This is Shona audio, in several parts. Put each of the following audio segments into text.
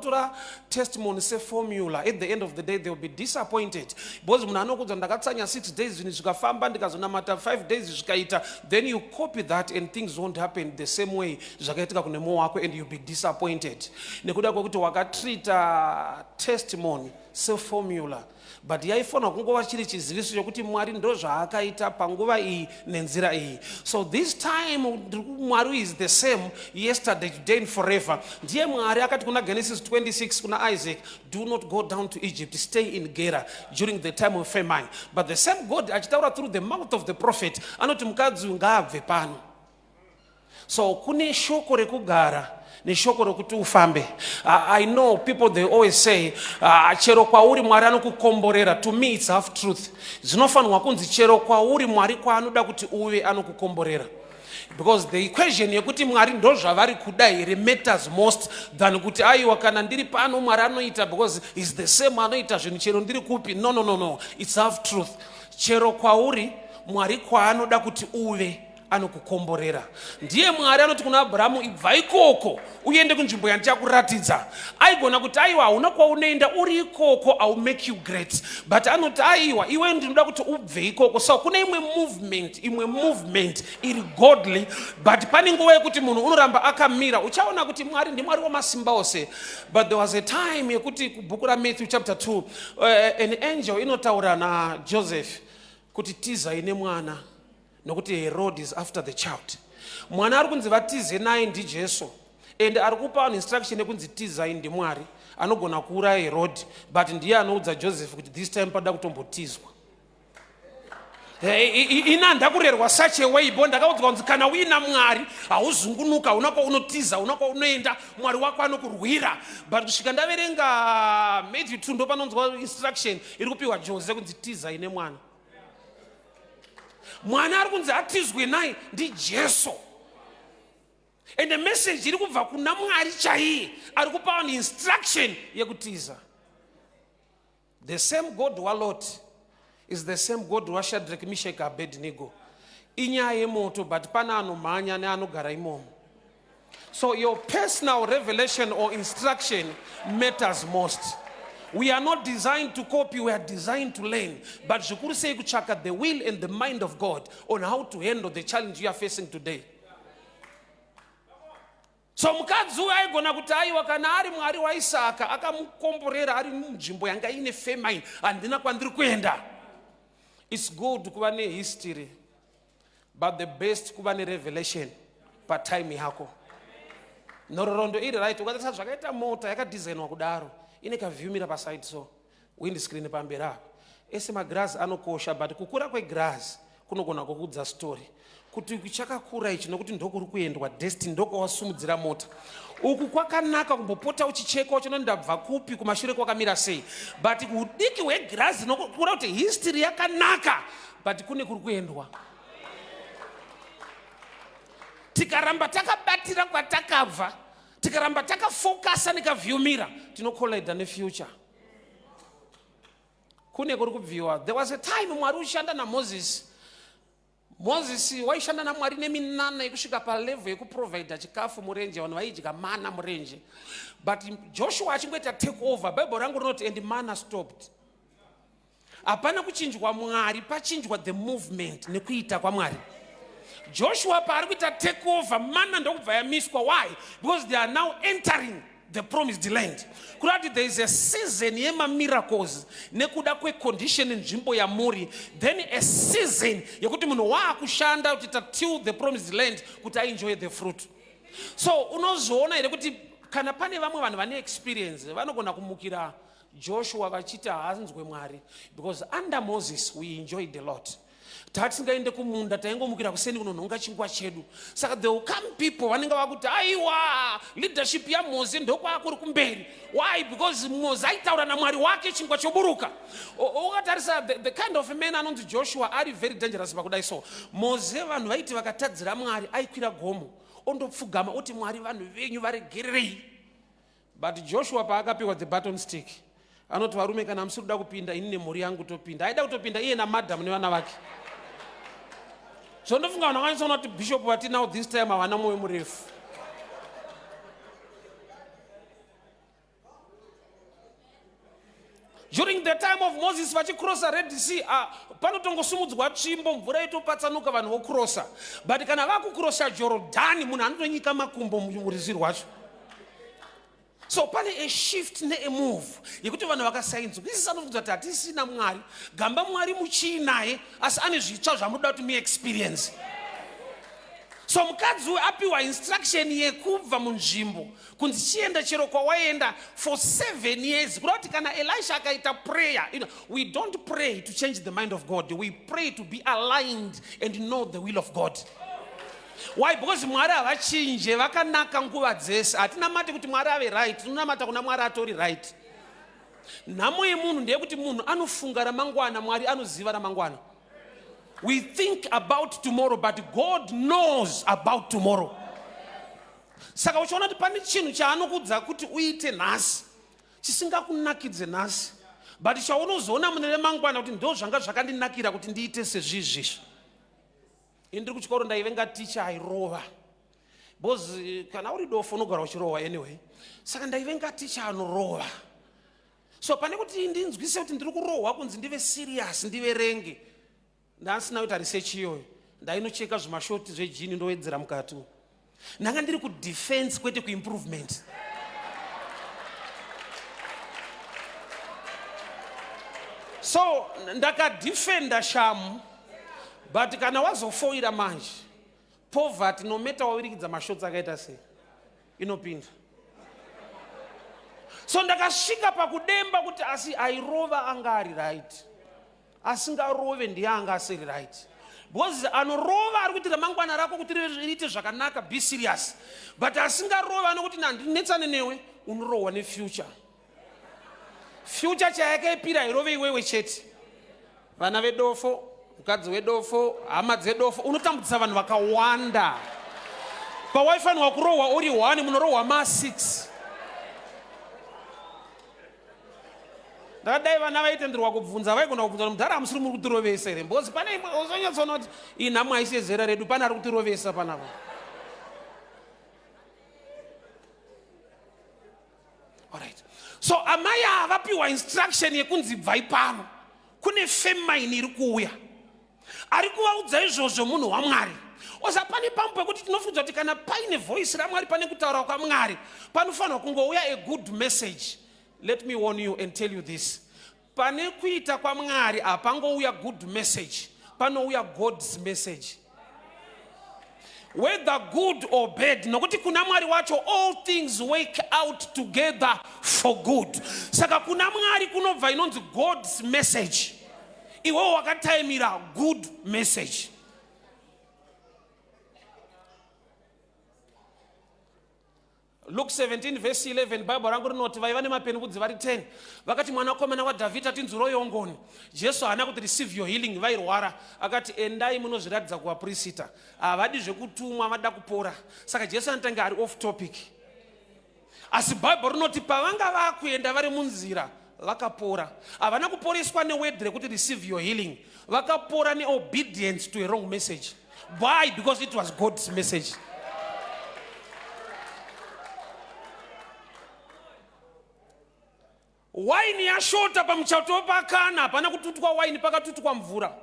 vanotora testimony seformula. At the end of the day they will be disappointed because munhu anokuudza ndakatsanya 6 days zvinhu zvikafamba, ndikazonamata 5 days zvikaita. Then you copy that and things won't happen the same way zvakaitika kune mumwe wako and you'll be disappointed nekuda kwekuti wakatreata testimony seformula, but yaifanirwa kungova chiri chiziviso chokuti Mwari ndozvaakaita panguva iyi nenzira iyi. So this time Mwari is the same yesterday, today and forever. Ndiye Mwari akati kuna Genesis 26 kuna Isaac, "Do not go down to Egypt, stay in Gera during the time of famine." But the same God achitaura through the mouth of the prophet anoti mukadzi uyu ngaabve pano. So kune shoko rekugara neshoko rekuti ufambe. I know people, they always say, "Chero kwauri Mwari anokukomborera." To me it's half truth. Zvinofanirwa kunzi chero kwauri Mwari kwaanoda kuti uve anokukomborera, because the equation yekuti Mwari ndozvavari kuda here matters most than kuti aiwa, kana ndiri pano Mwari anoita, because is the same anoita zvinhu chero ndiri kupi. No, no, no, no, it's half truth. Chero kwauri Mwari kwaanoda kuti uve anokukomborera. Ndiye Mwari anoti kuna Abrahamu, "Ibva ikoko uende kunzvimbo yandichakuratidza." Aigona kuti aiwa, hauna kwaunoenda, uri ikoko, I will make you great. But anoti aiwa, iwe ndinoda kuti ubve ikoko. So kune imwe movement, imwe movement iri godly, but pane nguva yekuti munhu unoramba akamira. Uchaona kuti Mwari ndiMwari wamasimba ose. But there was a time yekuti kubhuku raMatthew chapter 2, an angel inotaura naJoseph kuti tizai nemwana nokuti Herod is after the child. Mwana ari kunzi vatize naye ndiJesu, and ari kupa vanhu instruction yekunzi tizai ndiMwari anogona kuuraya Herod, but ndiye anoudza Joseph kuti this time pada kutombotizwa. Ina ndakurerwa such a way bo ndakaudzwa kunzi kana uina Mwari hauzungunuka, hauna kwaunotiza, hauna kwaunoenda, Mwari wako anokurwira. But kusvika ndaverenga Matthew 2, ndo panonzwa instruction iri kupiwa Jose kunzi tizai nemwana. Mwana ari kunzi atizwe naye ndiJesu, and the message iri kubva kuna Mwari chaiye ari kupa vanhu instruction yekutiza. The same God waLot is the same God waShadrach, Meshach, Abednego. Inyaya yemoto, but pane anomhanya neanogara imomo. So your personal revelation or instruction matters most. We are not designed to copy, we are designed to learn, but zvikuru sei kutsvaka the will and the mind of God on how to handle the challenge you are facing today. So mukadzi uyu aigona kuti aiwa, kana ari Mwari waIsaka akamukomborera ari munzvimbo yanga ine famine, handina kwandiri kuenda. It's good kuva nehistory, but the best kuva nerevelation patime yako. Nhororondo iri right. Ukatarisa zvakaita mota yakadhizainwa kudaro, ine kaview mirror paside, so windscreen pamberi apa, ese magirazi anokosha, but kukura kwegirazi kunogona kukudza story kuti chakakura ichi nokuti ndokuri kuendwa destiny, ndokwawasumudzira mota. Uku kwakanaka kumbopota uchicheka uchiona ndabva kupi, kumashure kwakamira sei, but udiki hwegirazi nokura kuti history yakanaka, but kune kuri kuendwa. Tikaramba takabatira kwatakabva, tikaramba takafokasa nekaview mirror, tinocollida nefuture. Kune kuri kubviwa. There was a time Mwari uchishanda naMoses. Moses waishanda naMwari neminana yekusvika palevel yekuprovhaidha chikafu murenje. Vanhu vaidya mana murenje, but Joshua achingoita take over, Bhaibheri rangu rinoti, "And mana stopped." Hapana kuchinjwa Mwari, pachinjwa the movement nekuita kwaMwari. Joshua paari kuita take over, mana ndokubva yamiswa. Why? Because they are now entering the promised land. Kureva kuti there is a season yemamiracles nekuda kwecondition nzvimbo yamuri, then a season yekuti munhu waakushanda kuti till the promised land kuti aenjoy the fruit. So unozoona here kuti kana pane vamwe vanhu vane experience vanogona kumukira Joshua vachiti haanzwe Mwari, because under Moses we enjoyed a lot. Tatisingaende kumunda, taingomukira kuseni kunonhonga chingwa chedu. Saka there will come people vanenge vakuti aiwa, leadership yaMoze ndokwakuri kumberi. Why? Because Moze aitaura naMwari wake, chingwa choburuka. Ukatarisa the kind of man anonzi Joshua ari very dangerous pakudai. So Moze, vanhu vaiti vakatadzira Mwari, aikwira gomo ondopfugama oti, "Mwari, vanhu venyu varegererei." But Joshua paakapiwa the baton stick, anoti, "Varume, kana musiri kuda kupinda, ini nemhuri yangu topinda." Aida kutopinda iye namadhamu nevana vake. So ndofunga vanhu vakanyatsoona kuti bishop vati now this time havana mwoyo murefu. During the time of Moses vachikrosa Red Sea, panotongosumudzwa tsvimbo, mvura itopatsanuka, vanhu vokrosa. But kana vakukrosa Jorodhani, munhu anotonyika makumbo murwizi rwacho. So pane a shift neamove yekuti vanhu vakasainzwisisa nokuudza kuti hatisina Mwari. Gamba Mwari muchiinaye, asi ane zvitsva zvamunoda kuti muexperience. So mukadzi uyu apiwa instruction yekubva munzvimbo kunzi chienda chero kwawaenda for 7 years. Kuda kuti kana Elisha akaita prayer, we don't pray to change the mind of God, we pray to be aligned and know the will of God. Why? Because Mwari havachinje, vakanaka nguva dzese. Hatinamati kuti Mwari ave right, tinonamata kuna Mwari atori right. Nhamo yemunhu ndeyekuti munhu anofunga ramangwana, Mwari anoziva ramangwana. We think about tomorrow, but God knows about tomorrow. Saka uchiona kuti pane chinhu chaanokudza kuti uite nhasi chisingakunakidze nhasi, but chaunozoona mune remangwana kuti ndo zvanga zvakandinakira kuti ndiite sezvizvizvi. Ini ndiri kuchikoro ndaivenga ticha airova, because kana uri dofo unogara uchirohwa anyway. Saka ndaivenga ticha anorova. So pane kuti ndinzwise kuti ndiri kurohwa kunzi ndive serious ndiverenge, ndasina kuita research iyoyo, ndainocheka zvimashoti zvejini ndowedzera mukati. Ndanga ndiri kudefense kwete kuimprovement. So ndakadefenda shamu, but kana wazofoira manje, poverty, no matter wawirikidza mashotsi akaita sei, inopinda. So ndakasvika pakudemba kuti asi airova anga ari right, asingarove ndiye anga asiri right. Because anorova ari kuti ramangwana rako kuti riite zvakanaka, be serious. But asingarove anokuti nandinetsane newe, unorohwa nefuture. Future chayakaipira hairove iwewe chete, vana vedofo, mukadzi wedofo, hama dzedofo. Unotambudzisa vanhu vakawanda. Pawaifanirwa kurohwa uri 1, munorohwa ma6. Ndakadai vana vaitenderwa kubvunza, vaigona kubvunza kuti mudhara, hamusiri muri kutirovesa here? Because pane imwe uzonyatsoona kuti iyi nhamo haisi yezera redu, pane ari kutirovesa panapa. Alright, so amai ava vapiwa instruction yekunzi bvai pano, kune famine iri kuuya. Ari kuvaudza izvozvo munhu waMwari. Oza pane pamwe pekuti tinofunza kuti kana paine voice raMwari, pane kutaura kwaMwari, panofanirwa kungouya a good message. Let me warn you and tell you this: pane kuita kwaMwari hapangouya good message, panouya God's message, whether good or bad, nokuti kuna Mwari wacho all things work out together for good. Saka kuna Mwari kunobva inonzi God's message. Iwewo wakataimira good message. Luke 17 verse 11, Bhaibheri rangu rinoti vaiva nemapenipudzi vari 10 vakati, "Mwanakomana waDhavhidha, tinzwiroyo ngoni." Jesu haana kuti, "Receive your healing." Vairwara. Akati, "Endai munozviratidza kuvapurisita." Havadi zvekutumwa, vada kupora. Saka Jesu anotanga ari off topic, asi Bhaibheri rinoti pavanga vakuenda, vari munzira, vakapora. Havana kuporeswa neword rekuti "Receive your healing." Vakapora neobedience to a wrong message. Why? Because it was God's message. Waini yashota pamuchato wepakana, hapana kututwa waini, pakatutwa mvura.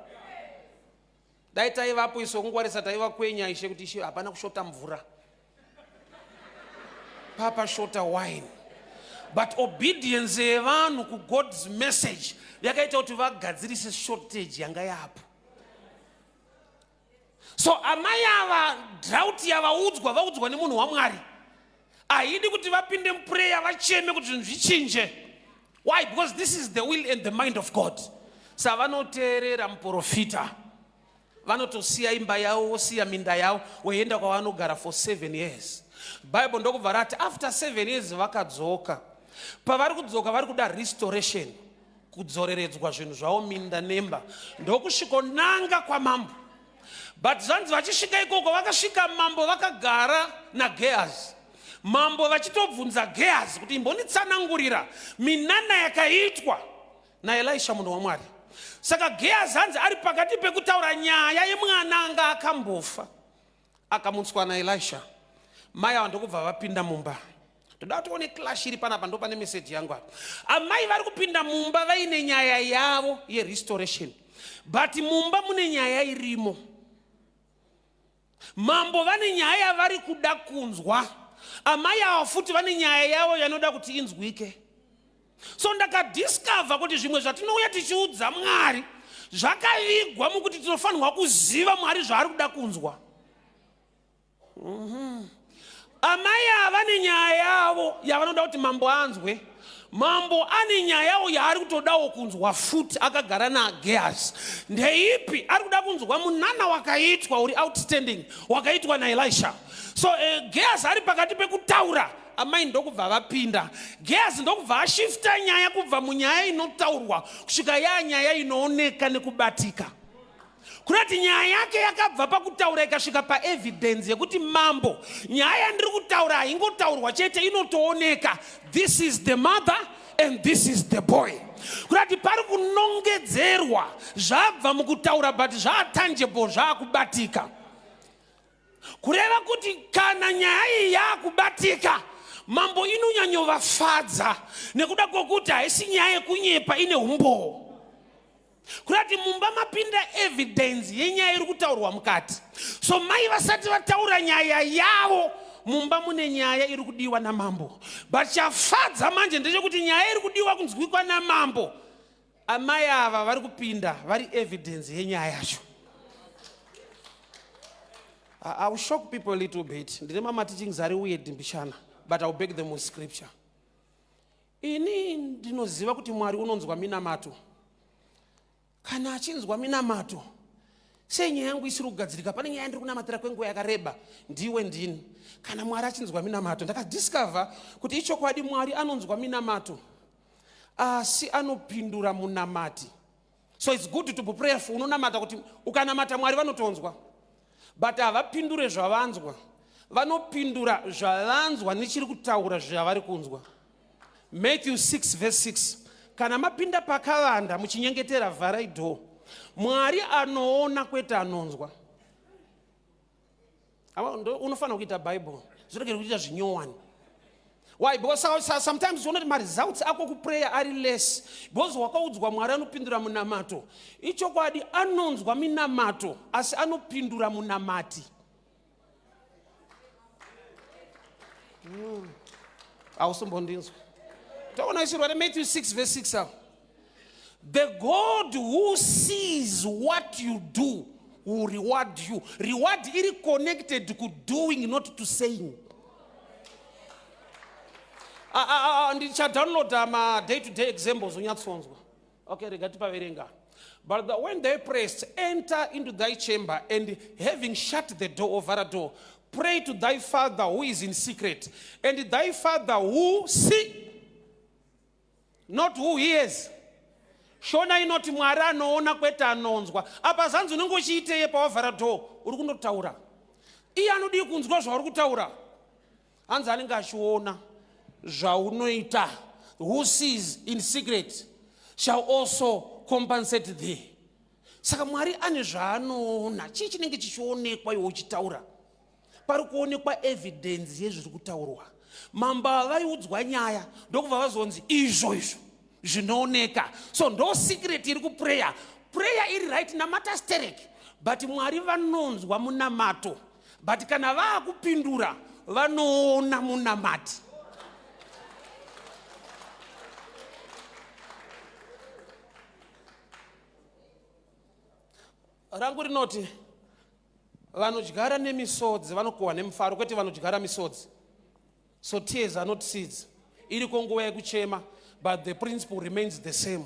Dai taivapo iso kungwarisa, taiva kwenya Ishe kuti, "Ishe, hapana kushota mvura, papashota wine." But obedience yevanhu kuGod's message yakaita kuti vagadzirise shortage yanga yapo. So amai ava, drought yavaudzwa, vaudzwa nemunhu waMwari, haidi kuti vapinde muprayer vacheme kuti zvinhu zvichinje. Why? Because this is the will and the mind of God. Savanoteerera muprofita, vanotosiya imba yavo, vosiya minda yavo, voenda kwavanogara for 7 years. Bible ndokubva rati after 7 years vakadzoka. Pavari kudzoka, vari kuda restoration, kudzoreredzwa zvinhu zvavo, minda nemba. Ndokusvikonanga kwamambo. But zvanzi vachisvika ikoko, vakasvika mambo vakagara naGehazi. Mambo vachitobvunza Gehazi kuti, "Imbonditsanangurira minana yakaitwa naElisha munhu waMwari." Saka Gehazi hanzi ari pakati pekutaura nyaya yemwana anga akambofa akamutswa naElisha, mai ava ndokubva vapinda mumba. Toda kuti tione clash iri panapa, ndo pane meseji yangu apa. Amai vari kupinda mumba vaine nyaya yavo yerestoration, but mumba mune nyaya irimo. Mambo vane nyaya yavari kuda kunzwa, amai ava futi vane nyaya yavo yanoda kuti inzwike. So ndakadiscover kuti zvimwe zvatinouya tichiudza Mwari zvakavigwa mukuti tinofanirwa kuziva Mwari zvaari kuda kunzwa. Amai ava vane nyaya yavo yavanoda kuti mambo anzwe. Mambo ane nyaya yawo yaari kutodawo kunzwa futi akagara naGehazi. Ndeipi? Ari kuda kunzwa munana wakaitwa uri outstanding wakaitwa naElisha. So Gehazi ari pakati pekutaura, amai ndokubva vapinda. Gehazi ndokubva ashifta nyaya kubva munyaya inotaurwa kusvika yaa nyaya inooneka nekubatika. Kurati nyaya yake yakabva pakutaura ikasvika paevidence yekuti mambo, nyaya yandiri kutaura haingotaurwa chete, inotooneka. This is the mother and this is the boy. Kurati pari kunongedzerwa zvabva mukutaura, but zvaatangible, zvaakubatika. Kureva kuti kana nyaya iyi yaakubatika, mambo inonyanyovafadza nekuda kwokuti haisi nyaya yekunyepa, ine umbowo. Kurati mumba mapinda evidence yenyaya iri kutaurwa mukati. So mai vasati vataura nyaya yavo, mumba mune nyaya iri kudiwa namambo. But chafadza manje ndechekuti nyaya iri kudiwa kunzwikwa namambo, amai ava vari kupinda vari evidence yenyaya yacho. I will shock people a little bit. Ndine mama teachings ari weird mbichana, but I will back them with scripture. Ini ndinoziva kuti Mwari unonzwa minamato. Kana achinzwa minamato, sei nyaya yangu isiri kugadzirika? Pane nyaya yandiri kunamatira kwenguva yakareba, ndiwe ndini. Kana Mwari achinzwa minamato, ndakadiscover kuti ichokwadi Mwari anonzwa minamato, asi anopindura munamati. So it's good to be prayerful. Unonamata kuti ukanamata Mwari vanotonzwa, but havapindure zvavanzwa, vanopindura zvavanzwa nechiri kutaura zvavari kunzwa. Matthew 6 verse 6, kana mapinda pakavanda muchinyengetera, vharai door. Mwari anoona kwete anonzwa. Unofanira kuita Bible, zviregere kuita zvinyowani. Why? Because sometimes unoona kuti maresults ako kuprayer ari less because wakaudzwa Mwari anopindura munamato. Ichokwadi anonzwa minamato, asi anopindura munamati. Hausimbondinzwa. Taona isirwa reMatthew 6 verse 6 apo. The God who sees what you do will reward you. Reward iri connected to doing, not to saying. Ndichadownloada ma-day to day examples unyatsonzwa. Okay, rega tipaverenga. But when they pressed, enter into thy chamber, and having shut the door over a door, pray to thy father who is in secret, and thy father who see, not who hears. Shona inoti Mwari anoona kwete anonzwa. Apa zanzi unenge uchiiteye pawavhara door? Uri kundotaura. Iye anodii kunzwa zvauri kutaura? Hanzi anenge achiona zvaunoita. Who sees in secret shall also compensate thee. Saka Mwari ane zvaanoona. Chii chinenge chichionekwa iwe uchitaura? Pari kuonekwa evidence yezviri kutaurwa. Mambo vaiudzwa nyaya, ndokubva vazonzi izvo izvo zvinooneka. So ndo secret iri kuprayer. Prayer iri right, namata sterek, but Mwari vanonzwa munamato, but kana vaakupindura vanoona munamati. Rangu rinoti vanodyara nemisodzi vanokohwa nemufaro, kwete vanodyara misodzi. So tears are not seeds. Iriko nguva yekuchema, but the principle remains the same.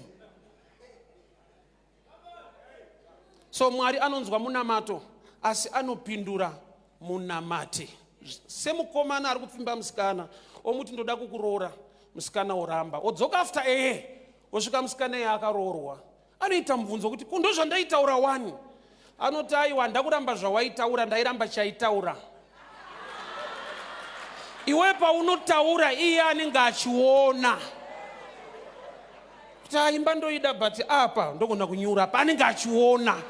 So Mwari anonzwa munamato, asi anopindura munamati. Semukomana ari kupfimba musikana, omuti ndoda kukuroora, musikana oramba, odzoka after eye, osvika musikana iye akaroorwa. Anoita mubvunzo kuti kundo zvandaitaura wani? Anoti aiwa, ndakuramba zvawaitaura, ndairamba chaitaura. Iwe paunotaura iye anenge achiona kuti aimba ndoida, but apa ndogona kunyura, apa anenge achiona.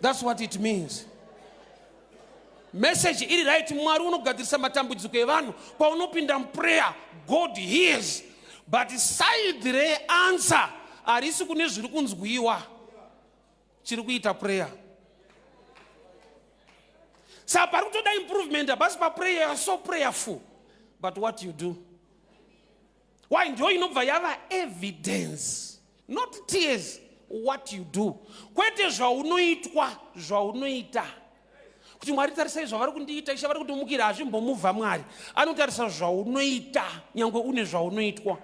That's what it means. Message iri right, Mwari unogadzirisa matambudziko evanhu. Paunopinda muprayer, God hears. But side reanswer harisi kune zviri kunzwiwa, chiri kuita prayer. Saka pari kutoda improvement hapasi paprayer. You are so prayerful, but what you do, why ndo inobva yava evidence, not tears. What you do, kwete zvaunoitwa, zvaunoita. Kuti Mwari, tarisai zvavari kundiita, Ishe vari kundimukira, hazvimbomuvha. Mwari anotarisa zvaunoita nyange une zvaunoitwa.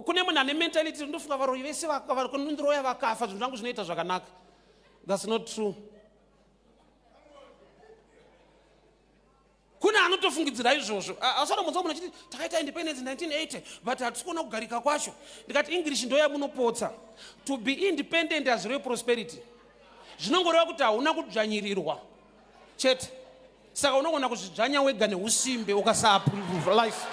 Kune munhu ane mentality, ndofunga varoyi vese vanondiroya vakafa, zvinhu zvangu zvinoita zvakanaka. That's not true. Kune anotofungidzira izvozvo. Asanombonzwa munhu achiti takaita independence 1980, but hatisi kuona kugarika kwacho. Ndikati English ndo yamunopotsa. To be independent hazvirevi prosperity. Zvinongoreva kuti hauna kudzvanyirirwa chete. Saka unogona kuzvidzvanya wega neusimbe ukasaapprove life.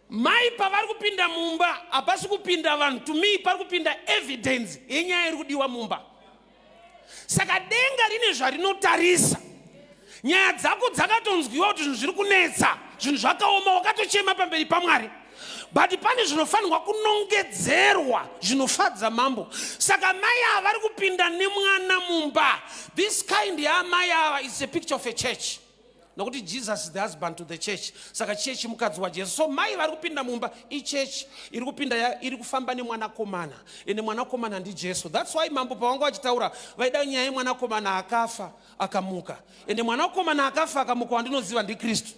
Mai pavari kupinda mumba, hapasi kupinda vanhu. To me, pari kupinda evidence yenyaya iri kudiwa mumba. Saka denga rine zvarinotarisa. Nyaya dzako dzakatonzwiwa kuti zvinhu zviri kunetsa, zvinhu zvakaoma, wakatochema pamberi paMwari, but pane zvinofanirwa kunongedzerwa zvinofadza mambo. Saka mai ava vari kupinda nemwana mumba. This kind yaamai ava is a picture of a church, nokuti Jesus is the husband to the church. Saka chechi mukadzi waJesu. So mai vari kupinda mumba ichechi iri kupinda, iri kufamba nemwanakomana, ende mwanakomana ndiJesu. That's why mambo pavanga vachitaura vaida nyaya yemwanakomana akafa akamuka, ende mwanakomana akafa akamuka wandinoziva ndiKristu.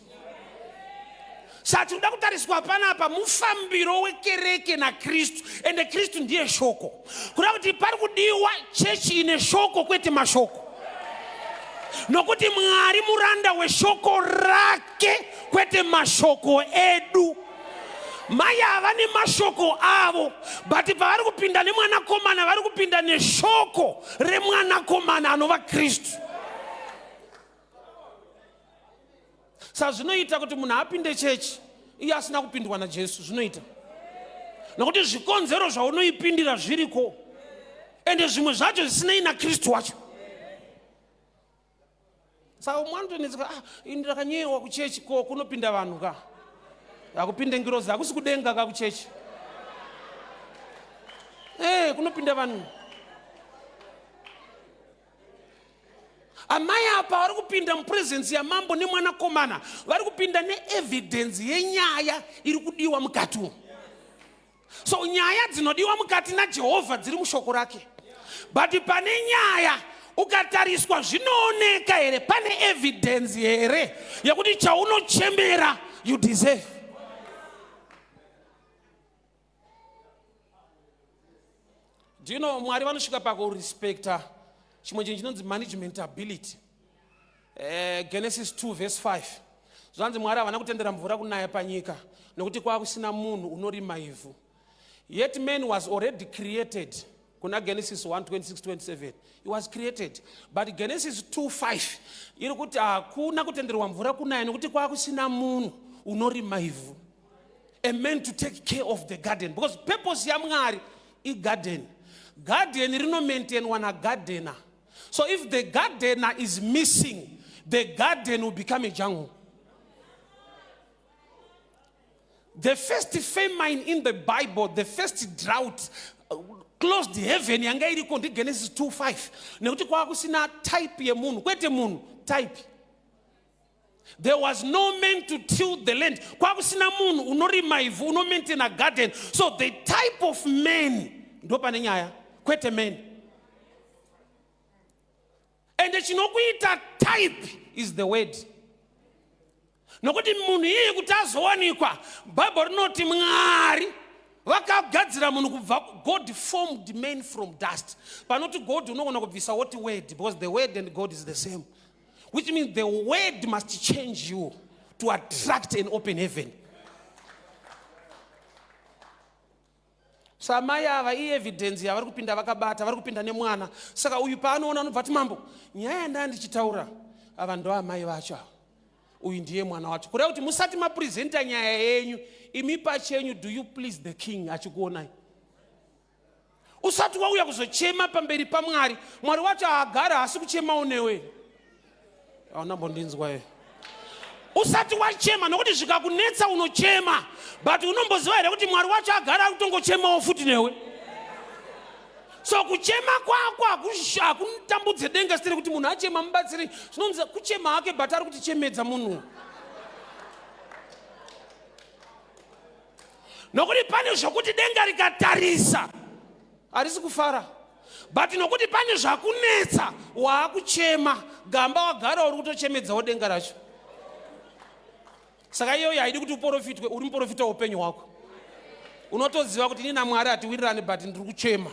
Saka tinoda kutariswa panapa mufambiro wekereke naKristu, ende Kristu ndiye shoko. Kuda kuti pari kudiwa chechi ine shoko, kwete mashoko, nokuti Mwari muranda weshoko rake, kwete mashoko edu. Mai ava nemashoko avo, but pavari kupinda nemwanakomana, vari kupinda neshoko remwanakomana anova Kristu. Saka zvinoita kuti munhu apinde chechi iye asina kupindwa naJesu. Zvinoita nokuti zvikonzero zvaunoipindira zviriko, ende zvimwe zvacho zvisinei naKristu wacho. Saka umwe anotonetseka, ah, ini ndakanyewa kuchechi. Ko kunopinda vanhu ka, hakupinde ngirozi, hakusi kudenga ka kuchechi. E, kunopinda vanhu. Amai apa vari kupinda mupresence yamambo nemwanakomana, vari kupinda neevidence yenyaya iri kudiwa mukati umu. So nyaya dzinodiwa mukati naJehovha dziri mushoko rake, but pane nyaya ukatariswa zvinooneka here, pane evidence here yekuti chaunochemera you deserve? Do you know Mwari vanosvika pakurespecta chimwe chinhu chinonzi management ability? Genesis 2 verse 5, zvanzi Mwari havana kutendera mvura kunaya panyika nokuti kwava kusina munhu unorima ivhu. Yet man was already created. Kuna Genesis 1 26 27, he was created, but Genesis 2 5 iri kuti hakuna kutenderwa mvura kunaya nokuti kwava kusina munhu unorima ivhu, a man to take care of the garden, because purpose yaMwari igarden. Garden rinomaintainwa nagardener. So if the gardener is missing, the garden will become a jungle. The first famine in the Bible, the first drought, closed heaven yanga iriko ndiGenesis 2:5, nekuti kwava kusina type yemunhu, kwete munhu, type. There was no man to till the land. Kwakusina munhu unorima ivhu, unomaintaina garden. So the type of man ndo pane nyaya, kwete man. Ende chinokuita type is the word, nokuti munhu iyeye kuti azowanikwa, Bhaibheri rinoti Mwari vakagadzira munhu kubva, God formed man from dust. Panoti God unogona kubvisa woti word, because the word and God is the same, which means the word must change you to attract an open heaven. Samai ava ievidence yavari kupinda vakabata, vari kupinda nemwana. Saka uyu paanoona anobva ti, mambo, nyaya yandaa ndichitaura. Ava ndo amai vacho ava, uyu ndiye mwana wacho. Kureva kuti musati mapresenta nyaya yenyu imi pachenyu, do you please the king achikuonai? Usati wauya kuzochema pamberi paMwari, Mwari wacho haagara haasi kuchemawo newe. Hauna mbondinzwa ye? Usati wachema, nokuti zvikakunetsa unochema, but unomboziva here kuti Mwari wacho agara ari kutongochemawo futi newe? So kuchema kwako hakutambudze denga sitiri kuti munhu achema mubatsiri. Zvinonzi kuchema hake, but ari kutichemedza munhu, nokuti pane zvokuti denga rikatarisa harisi kufara, but nokuti pane zvakunetsa waakuchema. Gamba wagara uri kutochemedzawo denga racho. Saka iyoyo haidi kuti uprofitwe, uri muprofita weupenyu hwako. Unotoziva kuti ini naMwari hatiwirirani, but ndiri kuchema.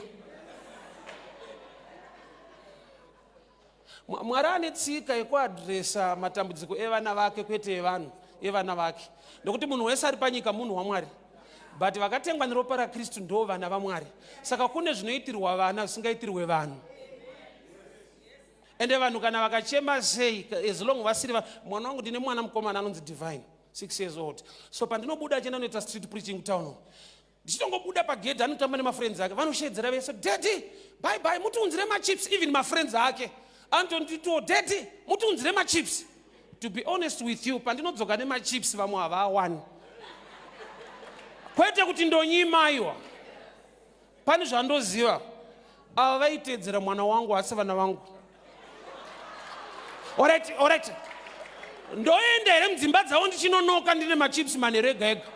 Mwari ane tsika yekuadresa matambudziko evana vake, kwete evanhu, evana vake, nokuti munhu wese ari panyika munhu waMwari, but vakatengwa neropa raKristu ndo vana vaMwari. Saka kune zvinoitirwa vana zvisingaitirwe vanhu. Ende vanhu kana vakachema sei, as long vasiri mwana wangu. Ndine mwana mukomana anonzi Divine, 6 years old. So pandinobuda achienda noita street preaching kutown, ndichitongobuda pagedhi anotamba nemafriends ake, vanoshedzera vese, "Daddy, bye bye, mutiunzire machips." Even mafriends ake anotonditiwo, "Daddy, mutiunzire machips." To be honest with you, pandinodzoka nemachips vamwe havaawani. Kwete kuti ndonyima, aiwa, pane zvandoziva. Ava vaiteedzera mwana wangu, asi vana vangu. Alright, alright, ndoenda here mudzimba dzavo ndichinonoka ndine machips manheru ega ega?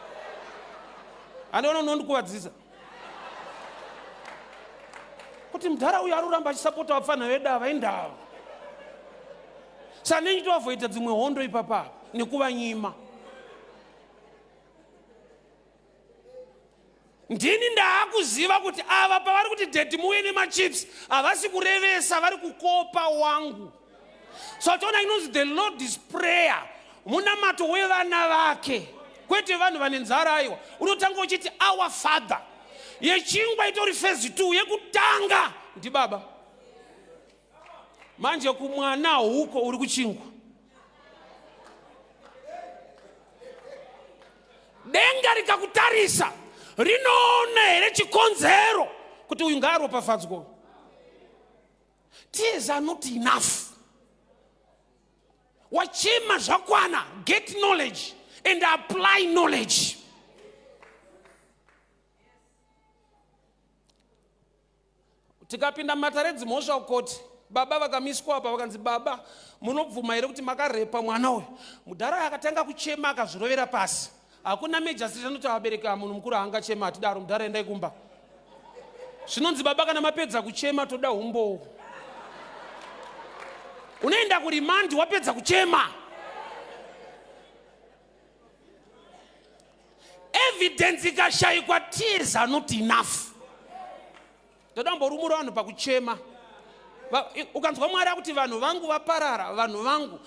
Andiona unondikuvadzisa kuti mudhara uyu ari kuramba achisapota vapfanha vedu ava, indava. Saka ndinchitoavhoita dzimwe hondo ipapa nekuvanyima. Ndini ndaakuziva kuti ava pavari kuti, "Daddy, muuye nemachips," havasi kurevesa, vari kukopa wangu. So toona inonzi the Lord's Prayer, munamato wevana vake, kwete vanhu vane nzara. Aiwa, unotanga uchiti, "Our Father." Yechingwa itori phase 2, yekutanga ndibaba. Manje kumwana huko uri kuchingwa. Denga rikakutarisa rinoona here chikonzero kuti uyu ngaaropafadzwa? Tears are not enough. Wachema zvakwana. Get knowledge and apply knowledge. Tikapinda mumatare edzimhosva kukoti, baba vakamiswa apa, vakanzi, "Baba, munobvuma here kuti makarepa mwana uyu?" Mudhara akatanga kuchema, akazvirovera pasi. Hakuna magistrate anoti vabereki, munhu mukuru haangachema. Hatidaro. "Mudhara, endai kumba." Zvinonzi, "Baba, kana mapedza kuchema, toda umbowo." Unoenda kuremand wapedza kuchema. Evidence ikashayikwa, tears are not enough. Toda kumborumura vanhu pakuchema. Ukanzwa Mwari akuti, "Vanhu vangu vaparara," vanhu vangu,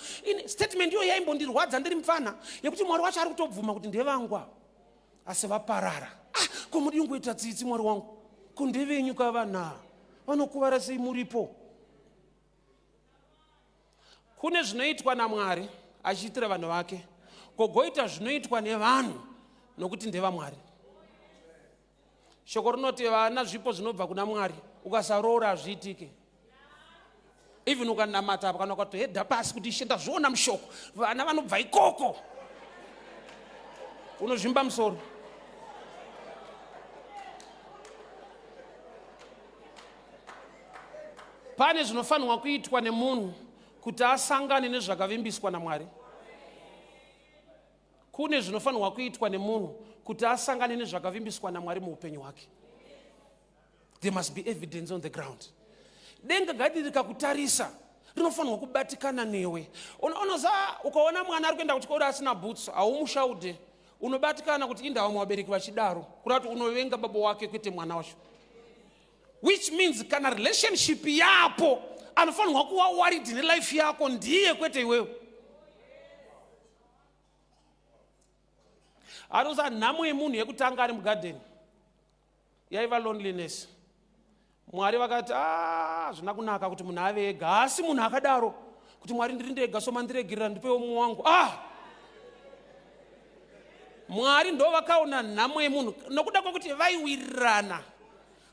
statement iyo yaimbondirwadza ndiri mufana, yekuti Mwari wacho ari kutobvuma kuti ndevangu ava, asi vaparara. Ah, ko mudi kungoita tsitsi, Mwari wangu? Ko ndevenyu kavanhu vanokuvara sei muripo? Kune zvinoitwa naMwari achiitira vanhu vake, kogoita zvinoitwa nevanhu nokuti ndevamwari. Shoko rinoti vana zvipo zvinobva kuna Mwari. Ukasaroora hazviitike, even ukanamata apa, kana ukatohedha pasi kuti, "Ishe, ndazviona mushoko, vana vanobva ikoko," unozvimba musoro. Pane zvinofanirwa kuitwa nemunhu kuti asangane nezvakavimbiswa naMwari. Kune zvinofanirwa kuitwa nemunhu kuti asangane nezvakavimbiswa naMwari muupenyu hwake. There must be evidence on the ground. Denga gadi rikakutarisa rinofanirwa kubatikana newe. Unoza ukaona mwana ari kuenda kuchikoro asina boots, haumushaude. Unobatikana kuti indawa vabereki vachidaro, kureva kuti unovenga baba wake, kwete mwana wacho. Which means kana relationship yapo, anofanirwa kuva worried nelife yako ndiye, kwete iwewe. Anoza nhamo yemunhu yekutanga ari mugadheni yaiva loneliness. Mwari vakati, "Ah, hazvina kunaka kuti munhu ave ega." Asi munhu akadaro. Kuti Mwari ndiri ndega so mandiregerera ndipewo mumwe wangu. Ah! Mwari ndo vakaona nhamo yemunhu nokuda kwekuti vaiwirirana.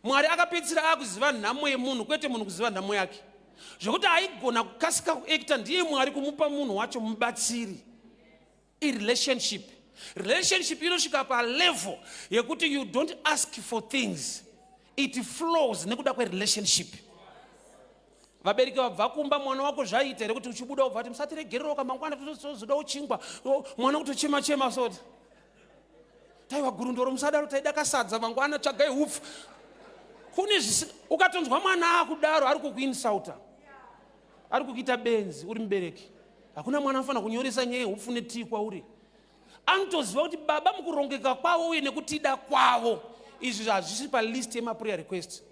Mwari akapedzisira akuziva nhamo yemunhu kwete munhu kuziva nhamo yake. Zvekuti aigona kukasika kuekita ndiye Mwari kumupa munhu wacho mubatsiri. Irelationship. Relationship inosvika palevel yekuti you don't ask for things. It flows nekuda kwerelationship. Vabereki vabva kumba mwana wako zvaiita here kuti uchibuda ubva kuti musatiregereroka mangwana tozoda uchingwa mwana kutochema chema soti taiwa gurundoro musadaro taida kasadza mangwana tsvagai hupfu kune zvisi ukatonzwa mwana akudaro ari kukuinsauta ari kukuita benzi uri mubereki hakuna mwana anofanira kunyoresa nyaya yehupfu netii kwauri anotoziva kuti baba mukurongeka kwavo uye nekutida kwavo izvi hazvisi palist yemaprayer request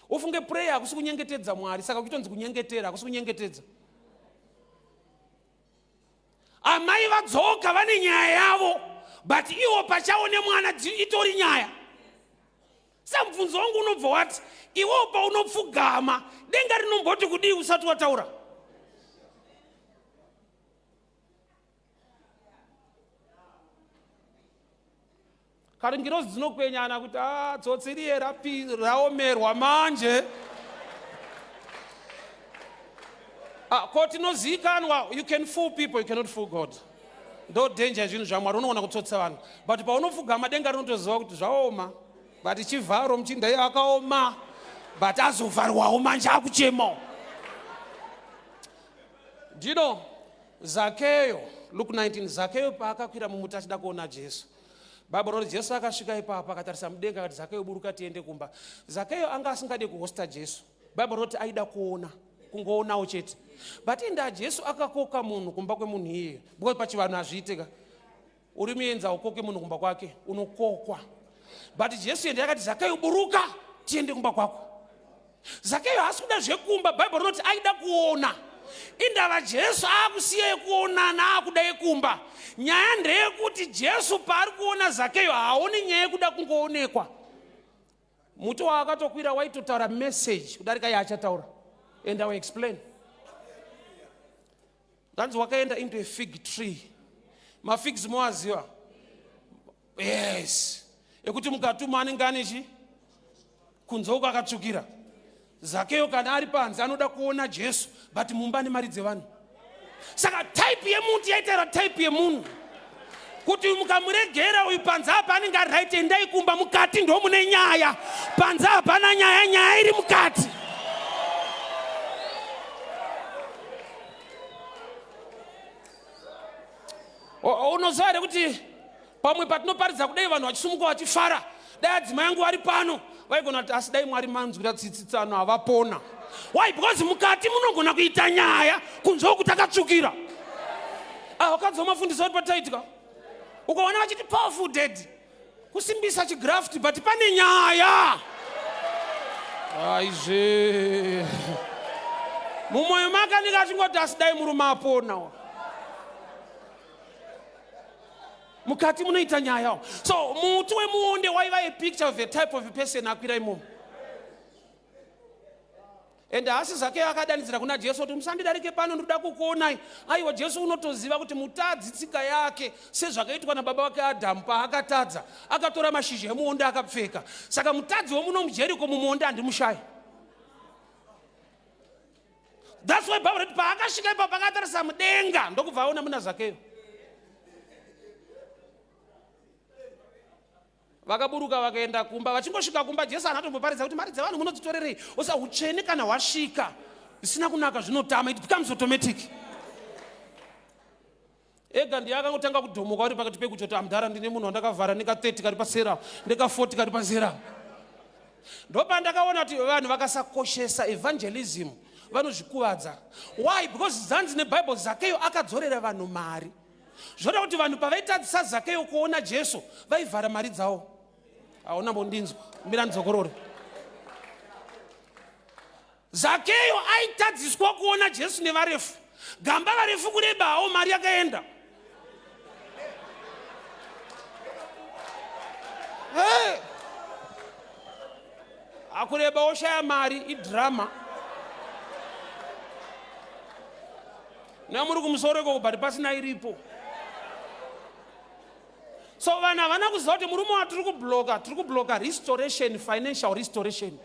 ufunge prayer hakusi kunyengetedza mwari saka kuchitonzi kunyengetera hakusi kunyengetedza amai vadzoka vane nyaya yavo but iwo pachawo nemwana itori nyaya sa mubvunzo wangu unobva wati iwewo paunopfugama denga rinomboti kudii usati wataura Kare ngirozi dzinokwenyana kuti ah, tsotsi riye raomerwa manje. Ah, ko tinozivikanwa, you can fool people, you cannot fool God. Ndo danger yezvinhu zvaMwari, unoona kutsotsa vanhu. But paunopfugama denga rinotoziva kuti zvaoma. But chivharo muchinda iye akaoma. But azovharwawo manje akuchemawo. Do you know, Zakeyo, Luke 19, Zakeyo paakakwira mumuti achida kuona Jesu. Bible rinoti Jesu akasvika ipapo akatarisa mudenga akati Zakeyo buruka tiende kumba. Zakeyo anga asingade kuhosta Jesu. Bible rinoti aida kuona, kungoonawo chete. But inda Jesu akakoka munhu kumba kwemunhu iyeye. Because pachivanhu hazviite ka. Uri muenzi haukoke munhu kumba kwake, unokokwa. But Jesu ende akati Zakeyo buruka tiende kumba kwako. Zakeyo haasi kuda zvekumba, Bible rinoti aida kuona. Indava Jesu akusiya yekuonana akuda yekumba. Nyaya ndeyekuti Jesu paari kuona Zakeyo haaoni nyaya yekuda kungoonekwa. Muti waakatokwira waitotaura message kudarika yaachataura. And I will explain. Zvanzi wakaenda into a fig tree. Mafigs moaziva? Yes. Ekuti mukatuma anenge ane chi? Kunze uko akatsvukira. Zakeyo kana ari panze anoda kuona Jesu but mumba ane mari dzevanhu. Saka type yemuti yaitaura type yemunhu. Kuti mukamuregera uyu panze apa anenge ari right, endai kumba, mukati ndo mune nyaya. Panze hapana nyaya, nyaya iri mukati. Unoziva here kuti pamwe patinoparidza kudai vanhu vachisumuka vachifara, dai adzimai angu vari pano vaigona kuti asi dai Mwari manzwira tsitsi tsano havapona. Why? Because mukati munogona kuita nyaya kunze uku takatsvukira. Vakadzi vamafundisa vari pataitika ukaona vachiti powerful dead kusimbisa chigraft, but pane nyaya aizve mumwoyo make anenge achingoti asi dai murume apona. Mukati munoita nyaya. So muti wemuonde waiva a picture of a type of a person akwira imomo. And haasi Zakeyo akadanidzira kuna Jesu kuti musandidarike pano, ndoda kukuonai. Aiwa, Jesu unotoziva kuti mutadzi tsika yake sezvakaitwa nababa vake Adhamu paakatadza akatora mashizha emuonde akapfeka. Saka mutadzi wemuno muJeriko mumuonde handimushayi. That's why Bible rati paakasvika ipapo akatarisa mudenga ndokubva aona muna Zakeyo. Vakaburuka vakaenda kumba. Vachingosvika kumba Jesu anatomboparidza kuti mari dzevanhu munodzitorerei. Osa utsvene kana hwasvika zvisina kunaka zvinotama, it becomes automatic. Ega ndiye akangotanga kudhomoka uri pakati pekutoti amudhara ndine munhu wandakavhara neka 30 kari pasera neka 40 kari pasera. Ndopandakaona kuti vanhu vakasakoshesa evangelism vanozvikuvadza. Why? Because zanzi neBible Zakeyo akadzorera vanhu mari. Zvoda kuti vanhu pavaitadzisa Zakeyo kuona Jesu vaivhara mari dzavo. Hauna mbondinzwa, mira ndidzokorore. Zakeyo aitadziswa kuona Jesu nevarefu. Gamba varefu kureba hawo mari yakaenda. Hey! Akureba oshaya mari idrama. Namuri kumusoro ikoko but pasina iripo. So vanhu havana kuziva kuti murume watiri kubloka, tiri kubloka restoration, financial restoration.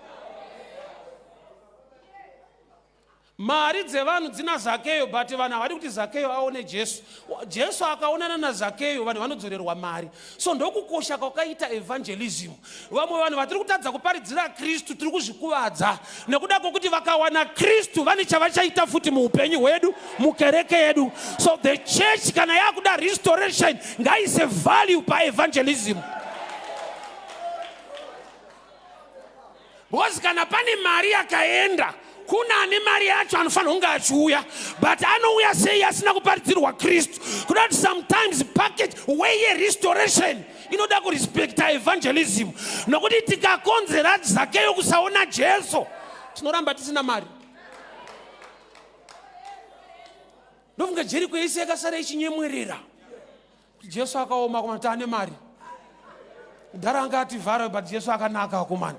Mari dzevanhu dzina Zakeyo but vanhu havadi kuti Zakeyo aone Jesu. Jesu akaonana naZakeyo vanhu vanodzorerwa mari. So ndokukosha kwakaita evangelism. Vamwe vanhu vatiri kutadza kuparidzira Kristu tiri kuzvikuvadza nekuda kwokuti vakawana Kristu vane chavachaita futi muupenyu hwedu mukereke yedu. So the church kana yakuda restoration ngaise value paevangelism. Because kana pane mari yakaenda kuna ane mari yacho anofanira kunge achiuya but anouya sei asina kuparidzirwa Kristu. Kuda kuti sometimes package way yerestoration inoda kurespecta evangelism nokuti tikakonzera Zakeyo kusaona Jesu tinoramba tisina mari. Ndofunga Jeriko yese yakasara ichinyemwerera. Jesu akaoma akomana taane mari. Kudhara anga ativhara but Jesu akanaka akomana.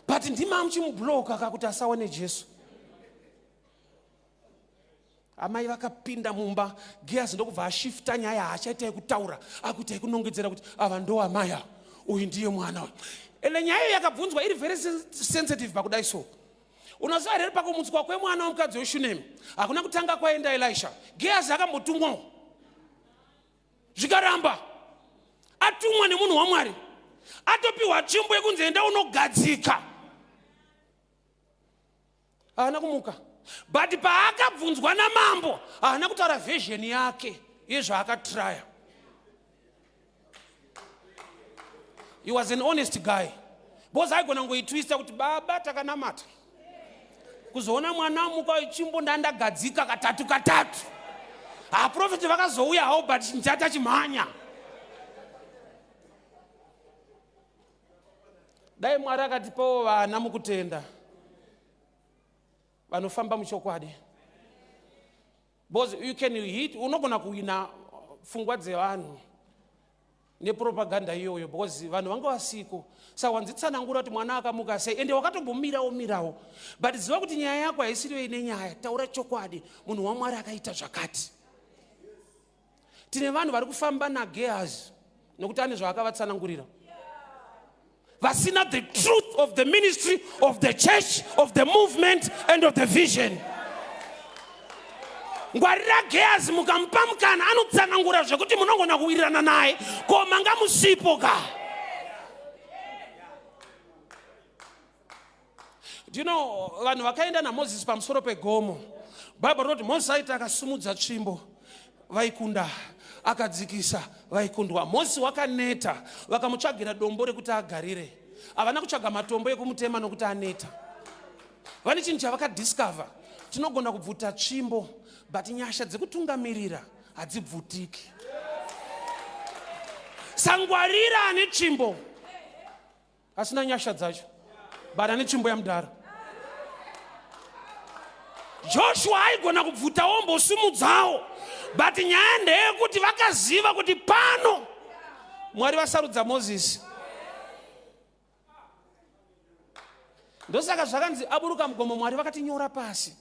But ndima muchimubloka kakuti asaone Jesu. Amai vakapinda mumba, Gehazi ndokubva ashifta nyaya haachaita yekutaura, akuita yekunongedzera kuti ava ndo amai ava, uyu ndiye mwana uyu. Ende nyaya iyo yakabvunzwa iri very sensitive pakudai so. Unoziva here pakumutswa kwemwana wemukadzi weShunemi hakuna kutanga kwaenda Elisha. Gehazi akambotumwawo zvikaramba, atumwa nemunhu waMwari, atopiwa tsvimbo yekunzi enda unogadzika, haana kumuka. But paakabvunzwa namambo haana kutaura version yake yezvaakatraya. He was an honest guy because aigona kungoitwista kuti baba takanamata kuzoona mwana amuka chimbo ndandagadzika katatu katatu. Aprofeti vakazouya hawo but ndichati achimhanya. Dai Mwari akatipawo vana mukutenda vanofamba muchokwadi. Because you can hit, unogona kuwina pfungwa dzevanhu nepropaganda iyoyo because vanhu vanga vasiko. Saka wanzitsanangura kuti mwana akamuka sei ende wakatombomirawo mirawo, but ziva kuti nyaya yako haisiriyo ine nyaya. Taura chokwadi, munhu waMwari akaita zvakati. Tine vanhu vari kufamba naGehazi nokuti ane zvaakavatsanangurira, vasina the truth of the ministry of the church, of the movement and of the vision. Ngwarira Gehazi, mukamupa mukana anotsanangura zvekuti munogona kuwirirana naye, ko manga musipo ka. Do you know vanhu vakaenda naMozisi pamusoro pegomo, Bhaibheri rinoti Mozisi aiti akasumudza tsvimbo vaikunda, akadzikisa vaikundwa. Mozisi wakaneta, vakamutsvagira dombo rekuti agarire. Havana kutsvaga matombo ekumutema nokuti aneta. Vane chinhu chavakadiscover, tinogona kubvuta tsvimbo but nyasha dzekutungamirira hadzibvutiki. Sangwarira ane tsvimbo asina nyasha dzacho, but ane tsvimbo yamudhara. Joshua aigona kubvuta wombosumudzawo, but nyaya ndeyekuti vakaziva kuti pano Mwari vasarudza Mozisi. Ndosaka zvakanzi aburuka mugomo, Mwari vakatinyora pasi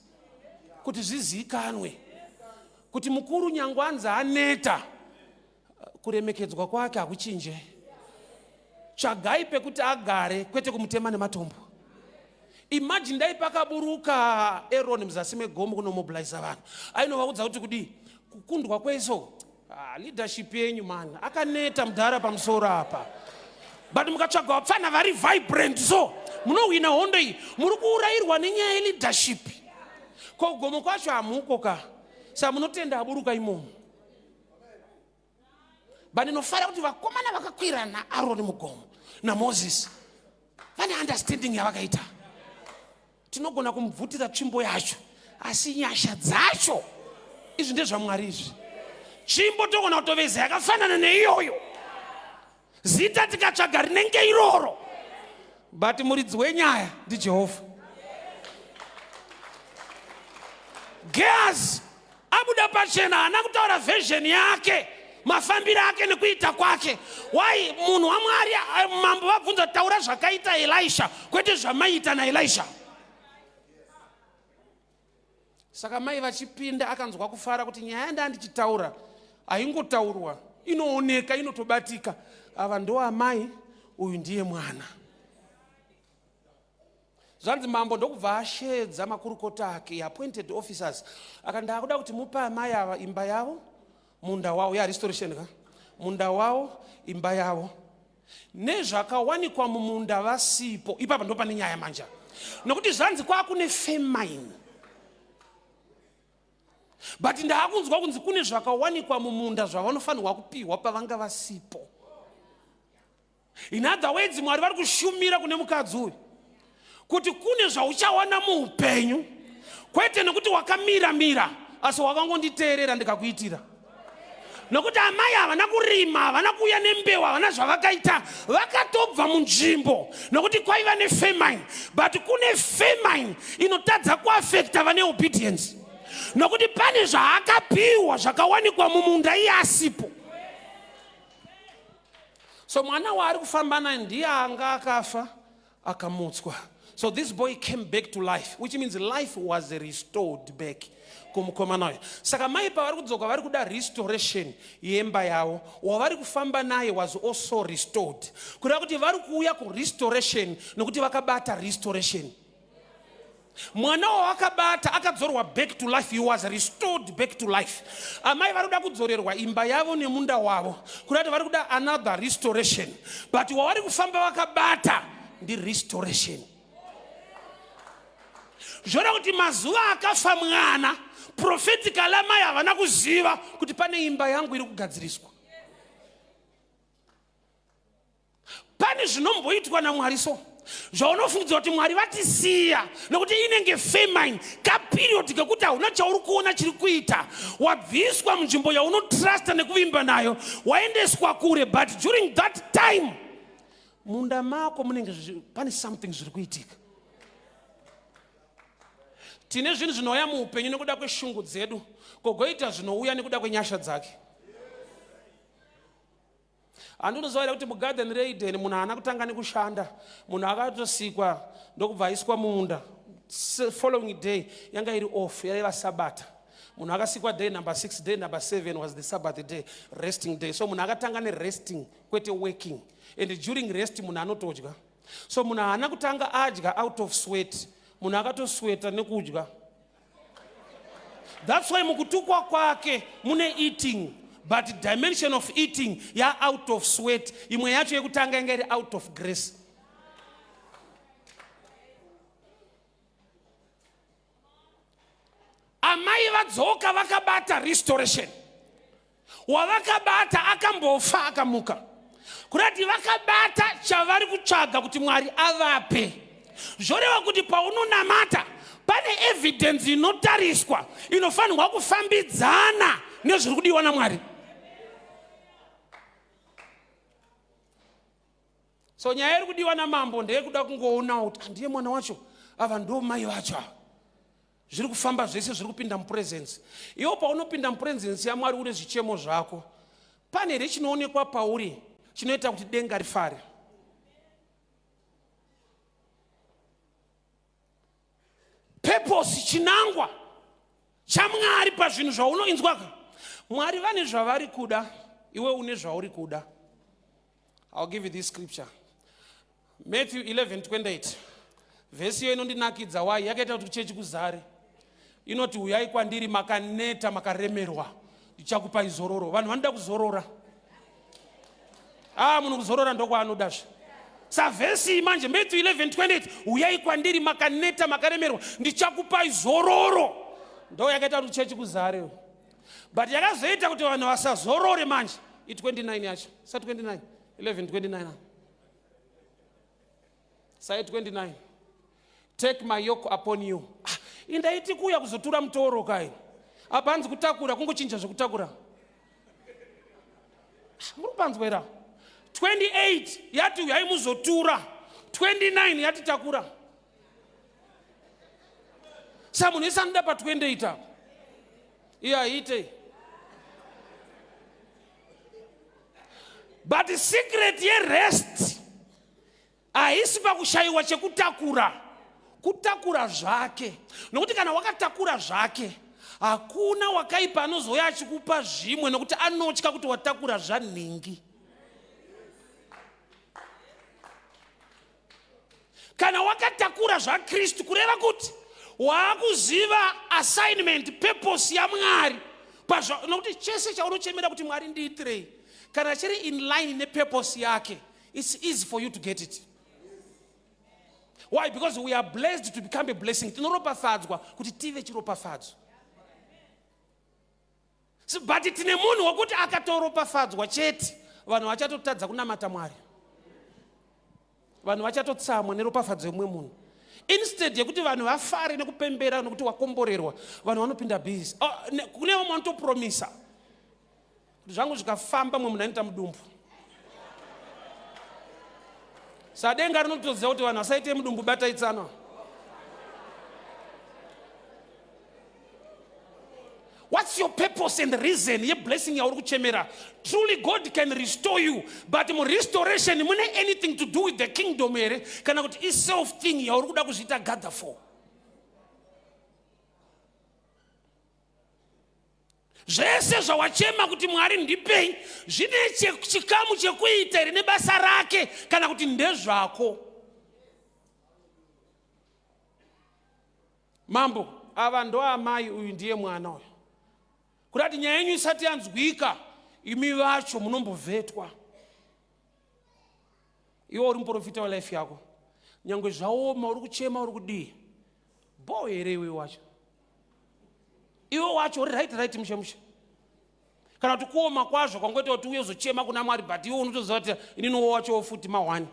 kuti zvizikanwe kuti mukuru nyangwe anzi aneta, kuremekedzwa kwake hakuchinje. Tsvagai pekuti agare, kwete kumutema nematombo. Imagine dai pakaburuka Aaron muzasi megomo kunomobiliza vanhu, ainovaudza kuti kudii kukundwa kweso. Leadership yenyu man, akaneta mudhara pamusoro apa, but mukatsvaga vapfana vari vibrant so munohwina hondo iyi. Muri kuurayirwa nenyaya yeleadership. Ko gomo kwacho hamuko ka, sa munotenda aburuka imomo. But ndinofara kuti vakomana vakakwira naAroni mugomo naMozisi vane understanding yavakaita. Tinogona kumubvutira tsvimbo yacho, asi nyasha dzacho izvi ndezvaMwari izvi. Tsvimbo togona kutoveza yakafanana neiyoyo, zita tikatsvaga rinenge iroro, but muridzi wenyaya ndiJehovha. Gehazi abuda pachena, haana kutaura version yake, mafambiro ake nekuita kwake. Why? Munhu waMwari, mambo vabvunza, taura zvakaita Elisha, kwete zvamaiita naElisha. Saka mai vachipinda akanzwa kufara kuti nyaya yandandichitaura haingotaurwa, inooneka, inotobatika. Ava ndo amai, uyu ndiye mwana. Zvanzi mambo ndokubva asheedza makurukota ake, appointed officers, aka ndakuda kuti mupe amai ava imba yavo, munda wavo, ya restoration ka, munda wavo, imba yavo, nezvakawanikwa mumunda vasipo. Ipapa ndo pane nyaya manja, nokuti zvanzi kwakune famine, but ndaakunzwa kunzi kune zvakawanikwa mumunda zvavanofanirwa kupiwa pavanga vasipo. In other words, Mwari vari kushumira kune mukadzi uyu kuti kune zvauchawana muupenyu, kwete nekuti wakamira mira, asi wakangonditeerera ndikakuitira. Nokuti amai havana kurima, havana kuuya nembeu, havana zvavakaita, vakatobva munzvimbo nokuti kwaiva nefamine. But kune famine inotadza kuafekta vane obedience, nokuti pane zvaakapiwa zvakawanikwa mumunda iye asipo. So mwana waari kufamba naye ndiye anga akafa akamutswa. So this boy came back to life, which means life was restored back kumukomana uyu. Saka mai pavari kudzoka vari kuda restoration yemba yavo. Wavari kufamba naye was also restored, kureva kuti vari kuuya kurestoration nokuti vakabata restoration. Mwana wawakabata akadzorwa back to life, he was restored back to life. Amai vari kuda kudzorerwa imba yavo nemunda wavo, kureva kuti vari kuda another restoration, but wavari kufamba vakabata ndirestoration. Zvoreva kuti mazuva akafa mwana prophetically amai havana kuziva kuti pane imba yangu iri kugadziriswa. Pane zvinomboitwa naMwari so zvaunofungidzwa kuti Mwari vatisiya, nokuti inenge famine kaperiod kekuti hauna chauri kuona chiri kuita. Wabviswa munzvimbo yaunotrusta nekuvimba nayo, waendeswa kure, but during that time munda mako munenge pane something zviri kuitika. Tine zvinhu zvinouya muupenyu nekuda kweshungu dzedu, kogoita zvinouya nekuda kwenyasha dzake. Handinoziva here kuti mugarden reEden munhu haana kutanga nekushanda, munhu akatosikwa ndokubva aiswa mumunda. Following day yanga iri off, yaiva sabata. Munhu akasikwa day number 6, day number 7 was the Sabbath day, resting day. So munhu akatanga neresting, kwete working. And during rest munhu anotodya. So munhu haana kutanga adya out of sweat, munhu akatosweta nekudya. That's why mukutukwa kwake mune eating, but dimension of eating ya out of sweat. Imwe yacho yekutanga yanga iri out of grace. Amai vadzoka vakabata restoration. Wavakabata akambofa akamuka, kurati vakabata chavari kutsvaga kuti Mwari avape. Zvoreva kuti paunonamata pane evidence inotariswa inofanirwa kufambidzana nezviri kudiwa naMwari. So nyaya iri kudiwa namambo ndeyekuda kungoonawo kuti handiye mwana wacho, ava ndo mai vacho ava. Zviri kufamba zvese, zviri kupinda mupresence. Iwo paunopinda mupresence yaMwari une zvichemo zvako, pane here chinoonekwa pauri chinoita kuti denga rifare? Purpose, chinangwa chaMwari pazvinhu zvaunoinzwaka. Mwari vane zvavari kuda, iwe une zvauri kuda. I'll give you this scripture, Matthew 11:28. Vhesi iyo inondinakidza. Wai yakaita kuti kuchechi kuzare. Inoti, uyai kwandiri makaneta makaremerwa, ndichakupai zororo. Vanhu vanoda kuzorora. Munhu kuzorora ndokwaanodazve. Savhesi manje Matthew 11:28, uyai kwandiri makaneta makaremerwa, ndichakupai zororo. Ndo yakaita kuti chechi kuzare, but yakazoita kuti vanhu vasazorore manje i29 yacho. Sa 29, 11:29, sai 29, take my yoke upon you. Indaiti kuuya kuzotura mutoro kai, apa hanzi kutakura, kungochinja zvekutakura. Muri kupanzwera? 28 yati uyai muzotura, 29 yati takura. Sa munhu wese anoda pa28 apa, iyo haiitei. But secret yerest haisi pakushayiwa chekutakura. Kutakura zvake. Nokuti kana wakatakura zvake, hakuna wakaipa anozouya achikupa zvimwe nokuti anotya kuti watakura zvanhingi. Kana wakatakura zvaKristu, kureva kuti waakuziva assignment, purpose yaMwari pazva, nokuti chese chaunochemera kuti Mwari ndiitirei, kana chiri in line nepurpose yake, it's easy for you to get it. Why? Because we are blessed to become a blessing. Tinoropafadzwa kuti tive chiropafadzo. But tine munhu wekuti akatoropafadzwa chete, vanhu vachatotadza kunamata Mwari. Vanhu vachatotsamwa neropafadzo yemumwe munhu. Instead yekuti vanhu vafare nekupembera nekuti wakomborerwa, vanhu vanopinda busy. Oh, kune vamwe vanotopromisa kuti zvangu zvikafamba mumwe munhu anoita mudumbu. Sadenga rinotoziva kuti vanhu vasaite mudumbu, batai tsano. What's your purpose and reason yeblessing yauri kuchemera? Truly God can restore you, but murestoration mune anything to do with the kingdom here kana kuti iself thing yauri kuda kuzviita gather for? Zvese zvawachema kuti Mwari ndipei zvine chikamu chekuita here nebasa rake kana kuti ndezvako? Mambo, ava ndo amai, uyu ndiye mwana uyu. Kuda kuti nyaya yenyu isati yanzwika, imi vacho munombovhetwa. Iwe uri muprofita welife yako, nyangwe zvaoma, uri kuchema, uri kudii, bho here iwe wacho? Iwe wacho uri right right, mushe mushe, kana kuti kuoma kwazvo kwangoita kuti uye uzochema kuna Mwari, but iwe unotoziva kuti ininiwo wachowo futi mahwani.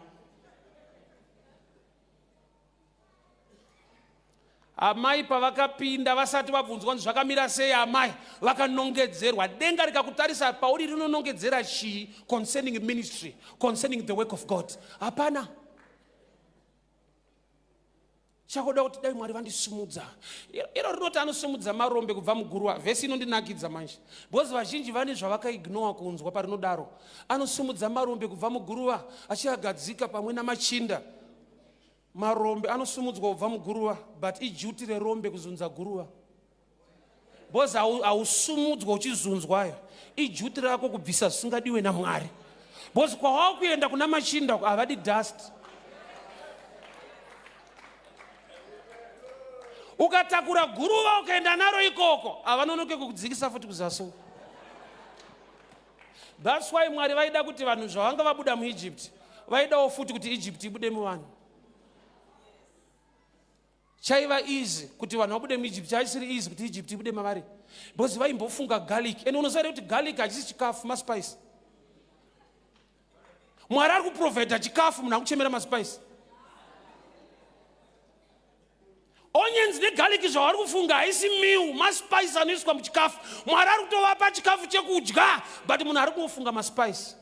Amai pavakapinda vasati vabvunzwa kunzi zvakamira sei, amai vakanongedzerwa. Denga rikakutarisa pauri rinonongedzera chii concerning ministry, concerning the work of God? Hapana. Chakoda kuti dai Mwari vandisimudza. Iro rinoti anosimudza marombe kubva muguruva. Vhesi inondinakidza manje, because vazhinji vane zvavakaignowa kunzwa parinodaro. Anosimudza marombe kubva muguruva achiagadzika pamwe namachinda. Marombe anosumudzwa kubva muguruva, but ijuti rerombe kuzunza guruva, because hausumudzwa uchizunzwayo. Ijuti rako kubvisa zvisingadiwe naMwari, because kwawava kuenda kuna machinda havadi dust. Ukatakura guruva ukaenda naro ikoko, havanonoke kukudzikisa futi kuzasi. That's why Mwari vaida kuti vanhu zvavanga vabuda muEgypt, vaidawo futi kuti Egypt ibude muvanhu. Chaiva easy kuti vanhu vabude muEgypt, chaisiri easy kuti Egypt ibude mavari, because vaimbofunga garlic. And unoziva here kuti garlic hachisi chikafu, maspice? Mwari ari kuprovhaidha chikafu, munhu akuchemera maspice. Onions negarlic zvavari kufunga haisi meal, maspice anoiswa muchikafu. Mwari ari kutovapa chikafu chekudya, but munhu ari kungofunga maspice.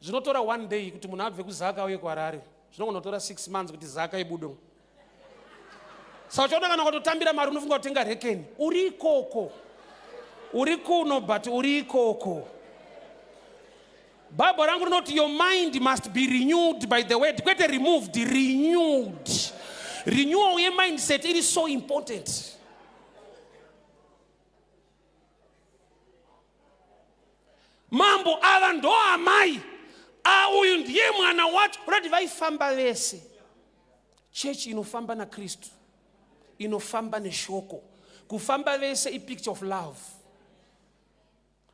Zvinotora one day kuti munhu abve kuZaka auye kuHarare, zvinogona kutora 6 months kuti Zaka ibude. Saka uchaona kana ukatotambira mari unofunga kutenga rekeni, uri ikoko, uri kuno, but uri ikoko. Bible rangu rinoti your mind must be renewed by the word, kwete removed, renewed. Renewal yemindset iri so important. Mambo, ava ndo amai, uyu ndiye mwana wacho. Urati vaifamba vese. Chechi inofamba naKristu inofamba neshoko. Kufamba vese ipicture of love.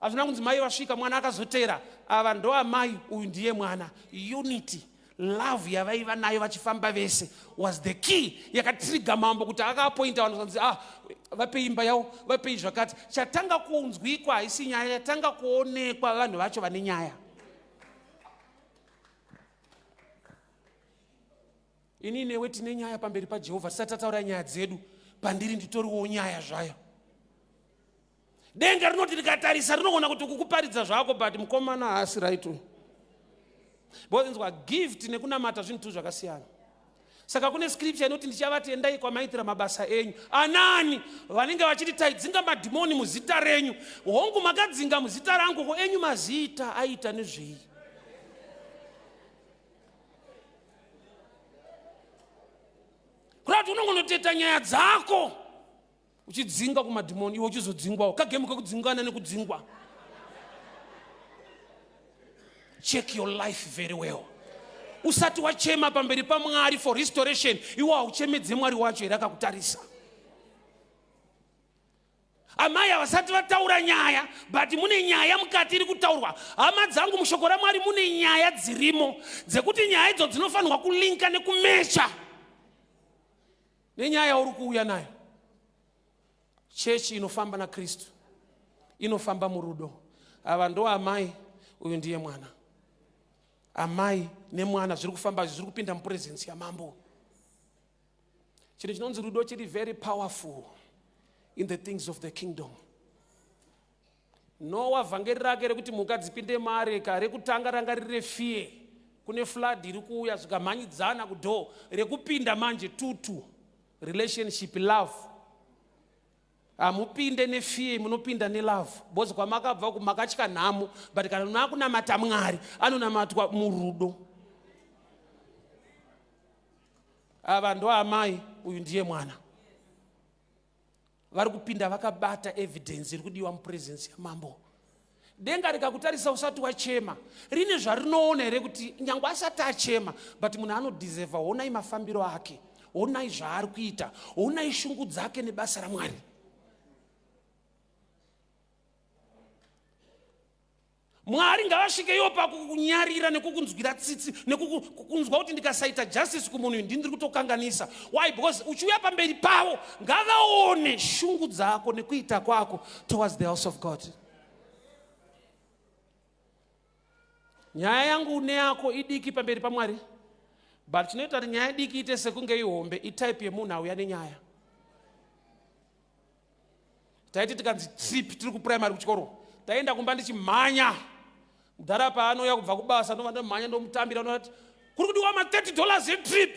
Hazvina kunzi mai vasvika mwana akazotera. Ava ndo amai, uyu ndiye mwana. Unity, love yavaiva nayo vachifamba vese was the key yakatriga mambo kuti akaapointa vanhu vanzi, ah, vapei imba yavo, vapei zvakati. Chatanga kunzwikwa haisi nyaya, yatanga kuonekwa vanhu vacho vane nyaya. Ini newe tine nyaya pamberi paJehovha. Tisati tataura nyaya dzedu, pandiri nditoriwo nyaya zvayo. Denga rinoti rikatarisa rinogona kuti kukuparidza zvako, but mukomana haasi right uyu. Because inzwa, gift nekunamata zvinhu tu zvakasiyana. Saka kune scripture inoti ndichavati endai kwamaitira mabasa enyu. Anani vanenge vachiti taidzinga madhimoni muzita renyu? Hongu, makadzinga muzita rangu, ko enyu mazita aita nezvei? Kureva kuti unongonoteta nyaya dzako uchidzinga kumadhimoni, iwe uchizodzingwawo. Kagemu kekudzingana nekudzingwa. Check your life very well. Usati wachema pamberi paMwari for restoration, iwe hauchemedze Mwari wacho here akakutarisa? Amai havasati vataura nyaya, but mune nyaya mukati iri kutaurwa. Hama dzangu, mushoko raMwari mune nyaya dzirimo dzekuti nyaya idzo dzinofanirwa kulinka nekumecha nenyaya yauri kuuya nayo. Chechi inofamba naKristu inofamba murudo. Ava ndo amai, uyu ndiye mwana. Amai nemwana zviri kufamba, zviri kupinda mupresence yamambo. Chinhu chinonzi rudo chiri very powerful in the things of the kingdom. Nowa, vhangeri rake rekuti mhuka dzipinde maareka, rekutanga ranga riri refear, kune flood iri kuuya, zvikamhanyidzana kudhoo. Rekupinda manje tutu relationship, love. Hamupinde nefear, munopinda nelove, because kwamakabva ku makatya nhamo, but kana makunamata Mwari anonamatwa murudo. Ava ndo amai, uyu ndiye mwana. Vari kupinda vakabata evidence iri kudiwa mupresence yamambo. Denga rikakutarisa usati wachema, rine zvarinoona here kuti nyange asati achema, but munhu anodeserva? Honai mafambiro ake, honai zvaari kuita, honai shungu dzake nebasa raMwari. Mwari ngavasvike iwo pakukunyarira nekukunzwira tsitsi, nekukunzwa kuti ndikasaita justice kumunhu uyu ndini ndiri kutokanganisa. Why? Because uchiuya pamberi pavo, ngavaone shungu dzako nekuita kwako towards the house of God. Nyaya yangu neyako idiki pamberi paMwari, but chinoita kuti nyaya diki ite sekunge ihombe itype yemunhu auya nenyaya. Taiti tikanzi trip tiri kuprimary kuchikoro, taenda kumba ndichimhanya. Mudhara paanouya kubva kubasa, ndova ndomhanya ndomutambira, ndoti kuri kudiwa ma30 dollars etrip.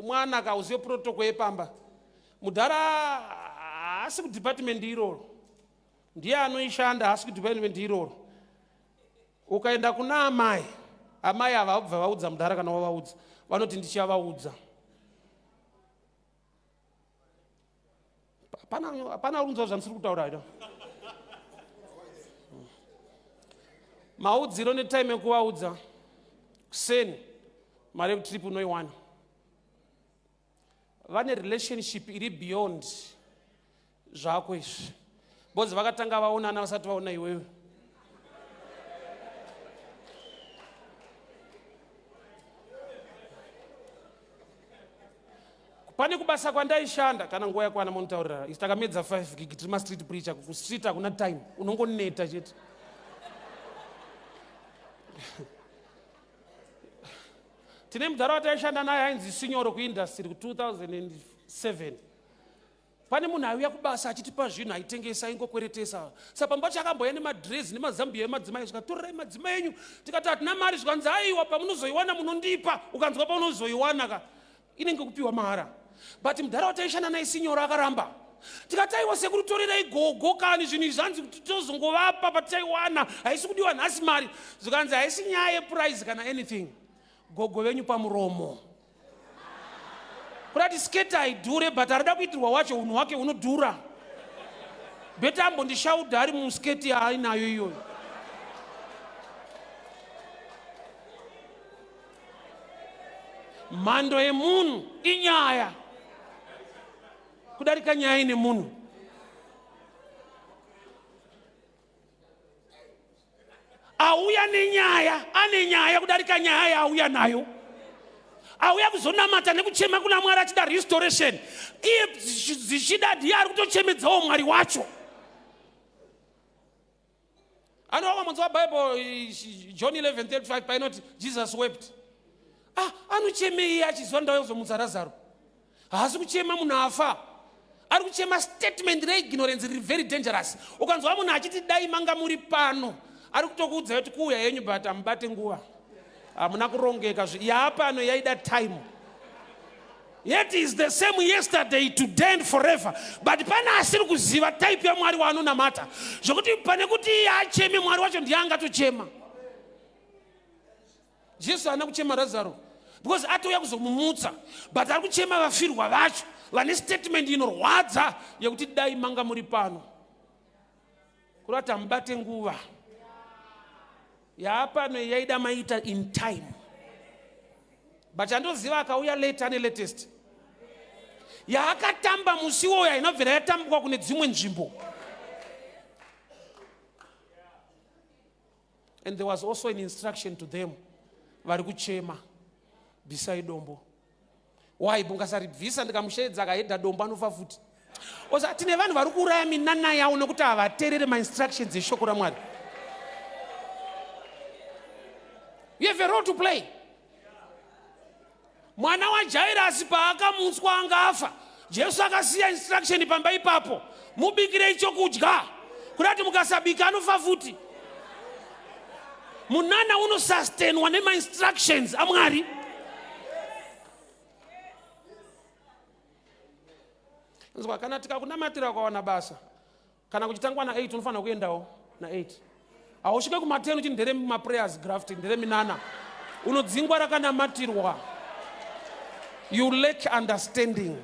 Mwana akauzive protocol yepamba. Mudhara haasi kudepartment iroro, ndiye anoishanda, haasi kudepartment iroro. Ukaenda kuna amai, amai ava vabva vaudza mudhara, kana wavaudza vanoti ndichavaudza. Hapana runzwa zvandisiri kutaura ita maudziro netime yekuvaudza. Kuseni mari yekutrip unoiwana. Vane relationship iri beyond zvako izvi, because vakatanga vaonana vasati vaona iwewe. Pane kubasa kwandaishanda, kana nguva yakwana monotaurira. Isi takamedza 5 gig, tiri mastreet preacher. Kustreet hakuna time, unongoneta chete. Tine mudhara wataishanda naye ainzi Sinyoro kuindustry ku2007. Pane munhu aiuya kubasa achitipa zvinhu, aitengesa, aingokweretesa. Sa pamba chakamboya nemadhirezi nemazambiya emadzimai, zvikatorerai madzimai enyu. Tikati hatina mari, zvikanzi aiwa, pamunozoiwana munondipa. Ukanzwa paunozoiwana ka, inenge kupiwa mahara. But mudhara wataishanda naye Sinyoro akaramba. Tikati aiwa sekuru, torerai gogo kani zvinhu izvi, hanzi kuti tozongovapa patichaiwana, haisi kudiwa nhasi mari. Zvikanzi haisi nyaya yeprice kana anything, gogo venyu pamuromo. Kurati sketi haidhure, but arida kuitirwa wacho unhu hwake hunodhura. Better ambondishaudha ari musketi yaainayo iyoyo. Mhando yemunhu inyaya kudarika nyaya ine munhu. Auya nenyaya ane nyaya kudarika nyaya yaauya nayo. Auya kuzonamata nekuchema kuna Mwari achida restoration, iye zvichida ndiye ari kutochemedzawo Mwari wacho. Anova munzi waBible John 11:35 painoti Jesus wept. Ah, anochemei achiziva ndau yekuzomutsa Razaro? Haasi kuchema munhu afa, ari kuchema statement reignorance riri very dangerous. Ukanzwa munhu achiti dai manga muri pano, ari kutokuudza kuti kuuya yenyu, but hamubate nguva, hamuna kurongeka. Yaapano yaida time. Yet is the same yesterday, today and forever, but pane asiri kuziva type yaMwari waanonamata, zvokuti pane kuti iye acheme, Mwari wacho ndiye angatochema. Jesu haana kuchema Razaro. Because atouya kuzomumutsa, but ari kuchema vafirwa vacho vane statement inorwadza yekuti dai manga muri pano. Kurati hamubate nguva yaapano yaida maita in time, but andoziva akauya late ane latest yaakatamba musi iwoyo hainobvira yatambwa kune dzimwe nzvimbo. And there was also an instruction to them vari kuchema, bvisai dombo. Why? Mungasaribvisa, ndikamusheedza akahedha dombo anofa futi. Osa tine vanhu vari kuuraya minana yavo nokuti havaterere mainstructions eshoko raMwari. You have a role to play. Mwana waJairasi paakamutswa anga afa, Jesu akasiya instruction pamba ipapo, mubikirei chokudya, kuda kuti mukasabika anofa futi. Munana unosustainwa nemainstructions aMwari. Nzwa, kana tikakunamatira ukawana basa, kana kuchitangwa na8 unofanira kuendawo na8. Hausvike kuma10 uchiti ndere maprayers graft, ndere minana. Unodzingwa rakanamatirwa. You lack understanding.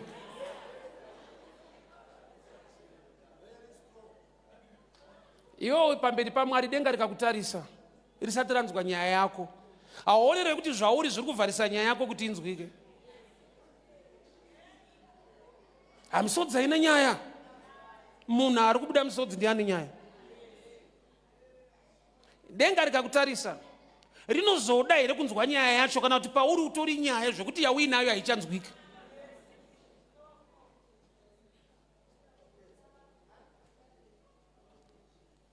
Iwewe pamberi paMwari, denga rikakutarisa risati ranzwa nyaya yako, hauonere kuti zvauri zviri kuvharisa nyaya yako kuti inzwike. Hamisodzi haina nyaya. Munhu ari kubuda misodzi ndiani nyaya? Denga rikakutarisa rinozoda here kunzwa nyaya yacho, kana kuti pauri utori nyaya zvekuti yauinayo haichanzwika?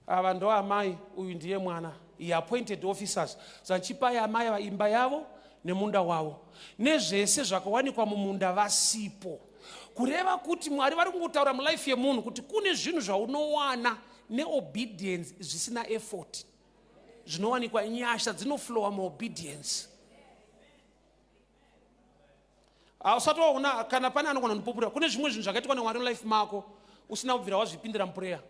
Ava ndo amai, uyu ndiye mwana. He appointed officers zachipai amai ava imba yavo nemunda wavo nezvese zvakawanikwa mumunda vasipo. Kureva kuti Mwari vari kungotaura mulife yemunhu kuti kune zvinhu zvaunowana neobedience zvisina effort, zvinowanikwa, nyasha dzinoflowa muobedience. Hausati waona kana pane anogona kundipupurira, kune zvimwe zvinhu zvakaitwa naMwari mulife mako usina kubvira wazvipindira muprayer.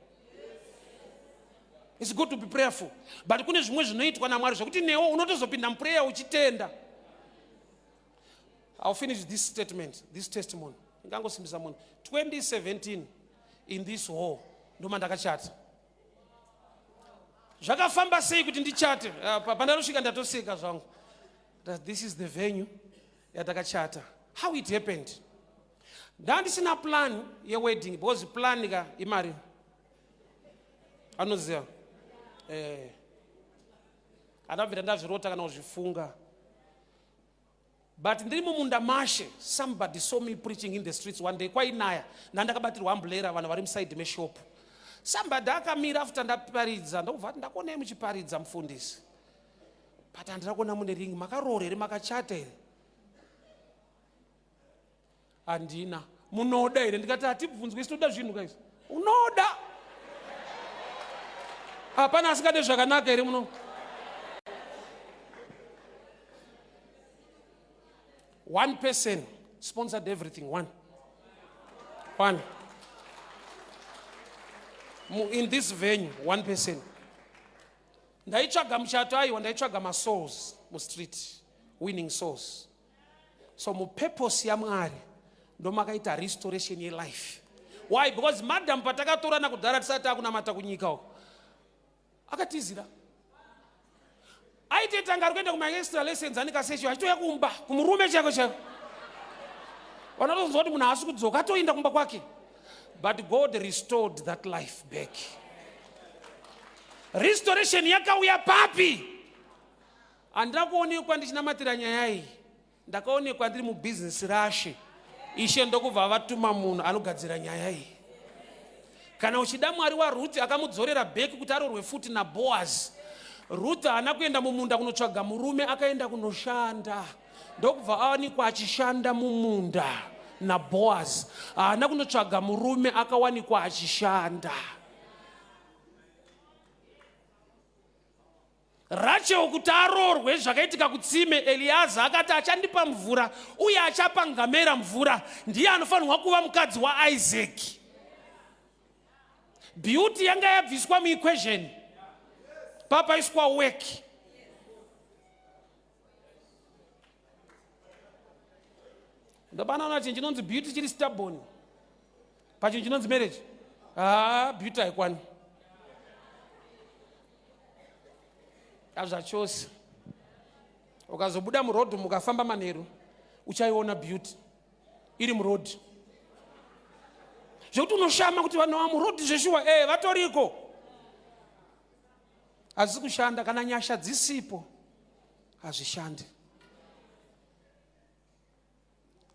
It's good to be prayerful, but kune zvimwe zvinoitwa naMwari zvekuti newo unotozopinda muprayer uchitenda. I'll finish this statement, this testimony. Ndingangosimbisa munhu. 2017 in this hall ndoma ndakachata. Zvakafamba sei kuti ndichate? Pandanosvika ndatoseka zvangu. That this is the venue yatakachata. How it happened? Ndandisina plan yewedding, because plan ka imari. Anoziva. Andabvira ndazvirota kana kuzvifunga. But ndiri mumunda mashe, somebody saw me preaching in the streets one day. Kwainaya, ndandakabatirwa umbrella, vanhu vari muside meshop. Somebody akamira after ndaparidza, ndokubva ati, ndakuonai muchiparidza mufundisi, but handina kuona mune ring. Makaroora here? Makachata here? Handina. Munoda here? Ndikati hatibvunzwi, isi toda zvinhu kaisi. Unoda? Hapana asingade zvakanaka here muno? One person sponsored everything. One. One. In this venue, one person. Ndaitsvaga muchato, aiwa, ndaitsvaga masouls mustreet, winning souls. So mupurpose yaMwari ndomakaita restoration yelife. Why? Because madam patakatorana kudhara tisati takunamata kunyika uko, akatizira. Aitotanga ari kuenda kumaextra lessons anikasecho, achitouya kumba kumurume chako chako. Vanotozonzwa kuti munhu haasi kudzoka, atoenda kumba kwake. But God restored that life back. Restoration yakauya papi? Handina kuonekwa ndichinamatira nyaya iyi. Ndakaonekwa ndiri mubhizinesi rashe. Ishe ndokubva vatuma munhu anogadzira nyaya iyi. Kana uchida Mwari waRuth akamudzorera bheki kuti arorwe futi naBoaz. Ruth haana kuenda mumunda kunotsvaga murume, akaenda kunoshanda. Ndokubva awanikwa achishanda mumunda naBoaz. Haana kunotsvaga murume, akawanikwa achishanda. Rachel kuti aroorwe, zvakaitika kutsime, Eliaza akati achandipa mvura uye achapa ngamera mvura, ndiye anofanirwa kuva mukadzi waIsaac. Beauty yanga yabviswa muequation, papaiswa work. Ndopanoona chinhu chinonzi beauty chiri stubborn. Pachinhu chinonzi marriage. Ah, beauty haikwani. Hazvachose. Ukazobuda muroad mukafamba manheru uchaiona beauty iri muroad. Zvekuti unoshama kuti vanhu va muroad zveshuwa eh vatoriko. Hazvisi kushanda kana nyasha dzisipo hazvishandi.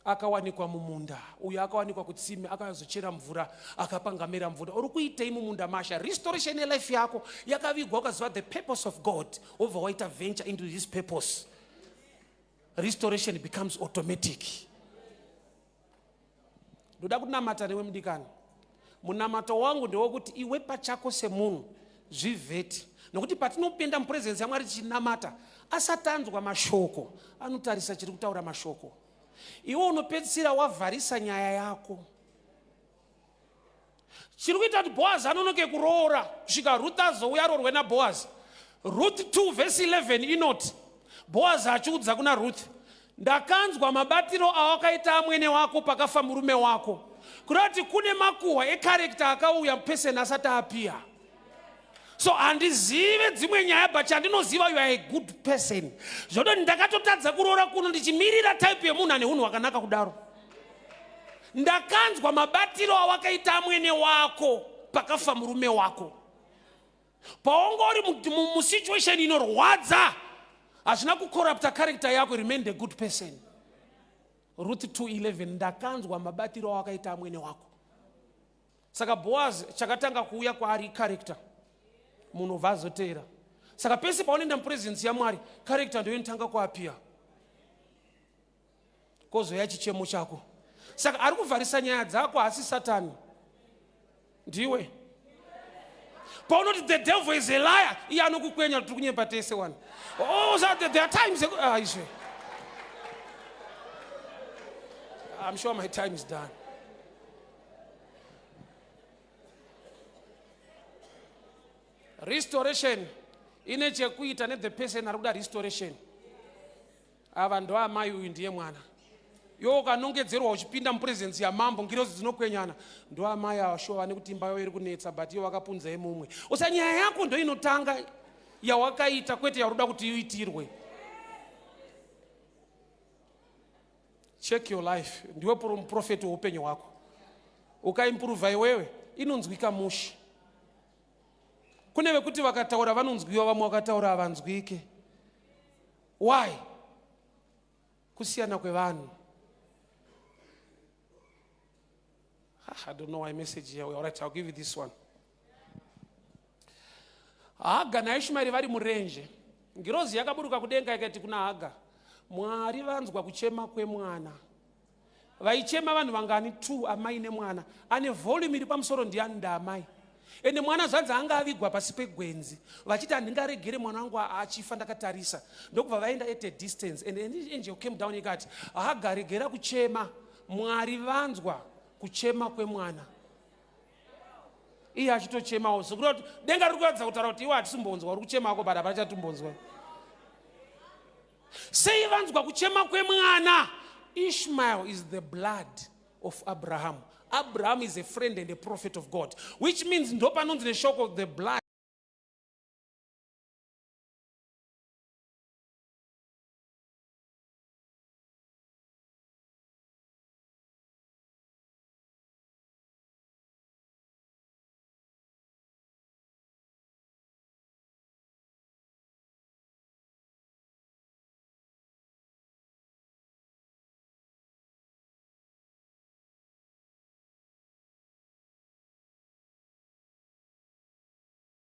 Akawanikwa mumunda uyo akawanikwa kutsime akazochera mvura akapa ngamera mvura. Uri kuitei mumunda masha? Restoration yelife yako yakavigwa ukaziva the purpose of God, wobva waita venture into his purpose. Restoration becomes automatic. Ndoda kunamata newe mudikani. Munamato wangu ndewekuti iwe pachako semunhu zvivheti, nokuti patinopinda mupresence yaMwari tichinamata, asati anzwa mashoko anotarisa chiri kutaura mashoko. Iwe unopedzisira wavharisa nyaya yako. Chiri kuita kuti Boaz anonoke kuroora kusvika Ruth azouya aroorwe naBoaz. Ruth 2 verse 11 inoti Boaz achiudza kuna Ruth, ndakanzwa mabatiro awakaita amwene wako pakafa murume wako. Kureva kuti kune makuhwa ekarekta akauya person asati apiya. So handizive dzimwe nyaya, but chandinoziva, you are a good person. Zvototi ndakatotadza kuroora kuno ndichimirira type yemunhu ane hunhu hwakanaka kudaro. Ndakanzwa mabatiro awakaita amwene wako pakafa murume wako. Paunga uri musituation inorwadza, hazvina kucorrupta character yako, remain a good person. Ruth 2:11, ndakanzwa mabatiro awakaita amwene wako. Saka Boaz chakatanga kuuya kwaari character, munhu obva azoteera. Saka pese paunoenda mupresence yaMwari, character ndiyo inotanga kuappear, kozouya chichemo chako. Saka ari kuvharisa nyaya dzako hasi Satani, ndiwe. Paunoti the devil is a liar, iye anokukwenya kuti kunyepa tese wani. Oh, so there are times izve. I'm sure my time is done. Restoration ine chekuita nethe person ari kuda restoration. Ava ndo amai, uyu ndiye mwana. Iwe ukanongedzerwa uchipinda mupresence yamambo, ngirozi dzinokwenyana. Ndo amai ava, shuwa vane kuti imba yavo iri kunetsa, but ivo vakapunzai mumwe. Usa nyaya yako ndo inotanga yawakaita, kwete yauri kuda kuti iitirwe. Check your life. Ndiwe muprofeti weupenyu hwako. Ukaimprova iwewe, inonzwika mushe. Kune vekuti vakataura vanonzwiwa, vamwe vakataura havanzwike. Why? Kusiyana kwevanhu. I don't know why message here. All right, I'll give you this one. Haga naIshmaeri vari murenje. Ngirozi yakaburuka kudenga ikati kuna Haga, Mwari vanzwa kuchema kwemwana. Vaichema vanhu vangani? 2, amai nemwana. Ane volume iri pamusoro ndiani? Ndaamai. Ende mwana zvanzi anga avigwa pasi pegwenzi, vachiti handingaregere mwana wangu achifa ndakatarisa. Ndokubva vaenda at a distance, and an angel came down ikati, Haga, regera kuchema, Mwari vanzwa kuchema kwemwana. Iye achitochemawo, sokuti kuti denga riri kuratidza kutaura kuti iwe hatisimbonzwa uri kuchema wako, but hapana chatimbonzwa. Sei vanzwa kuchema kwemwana? Ishmael is the blood of Abraham. Abraham is a friend and a prophet of God, which means ndopanonzi neshoko the blood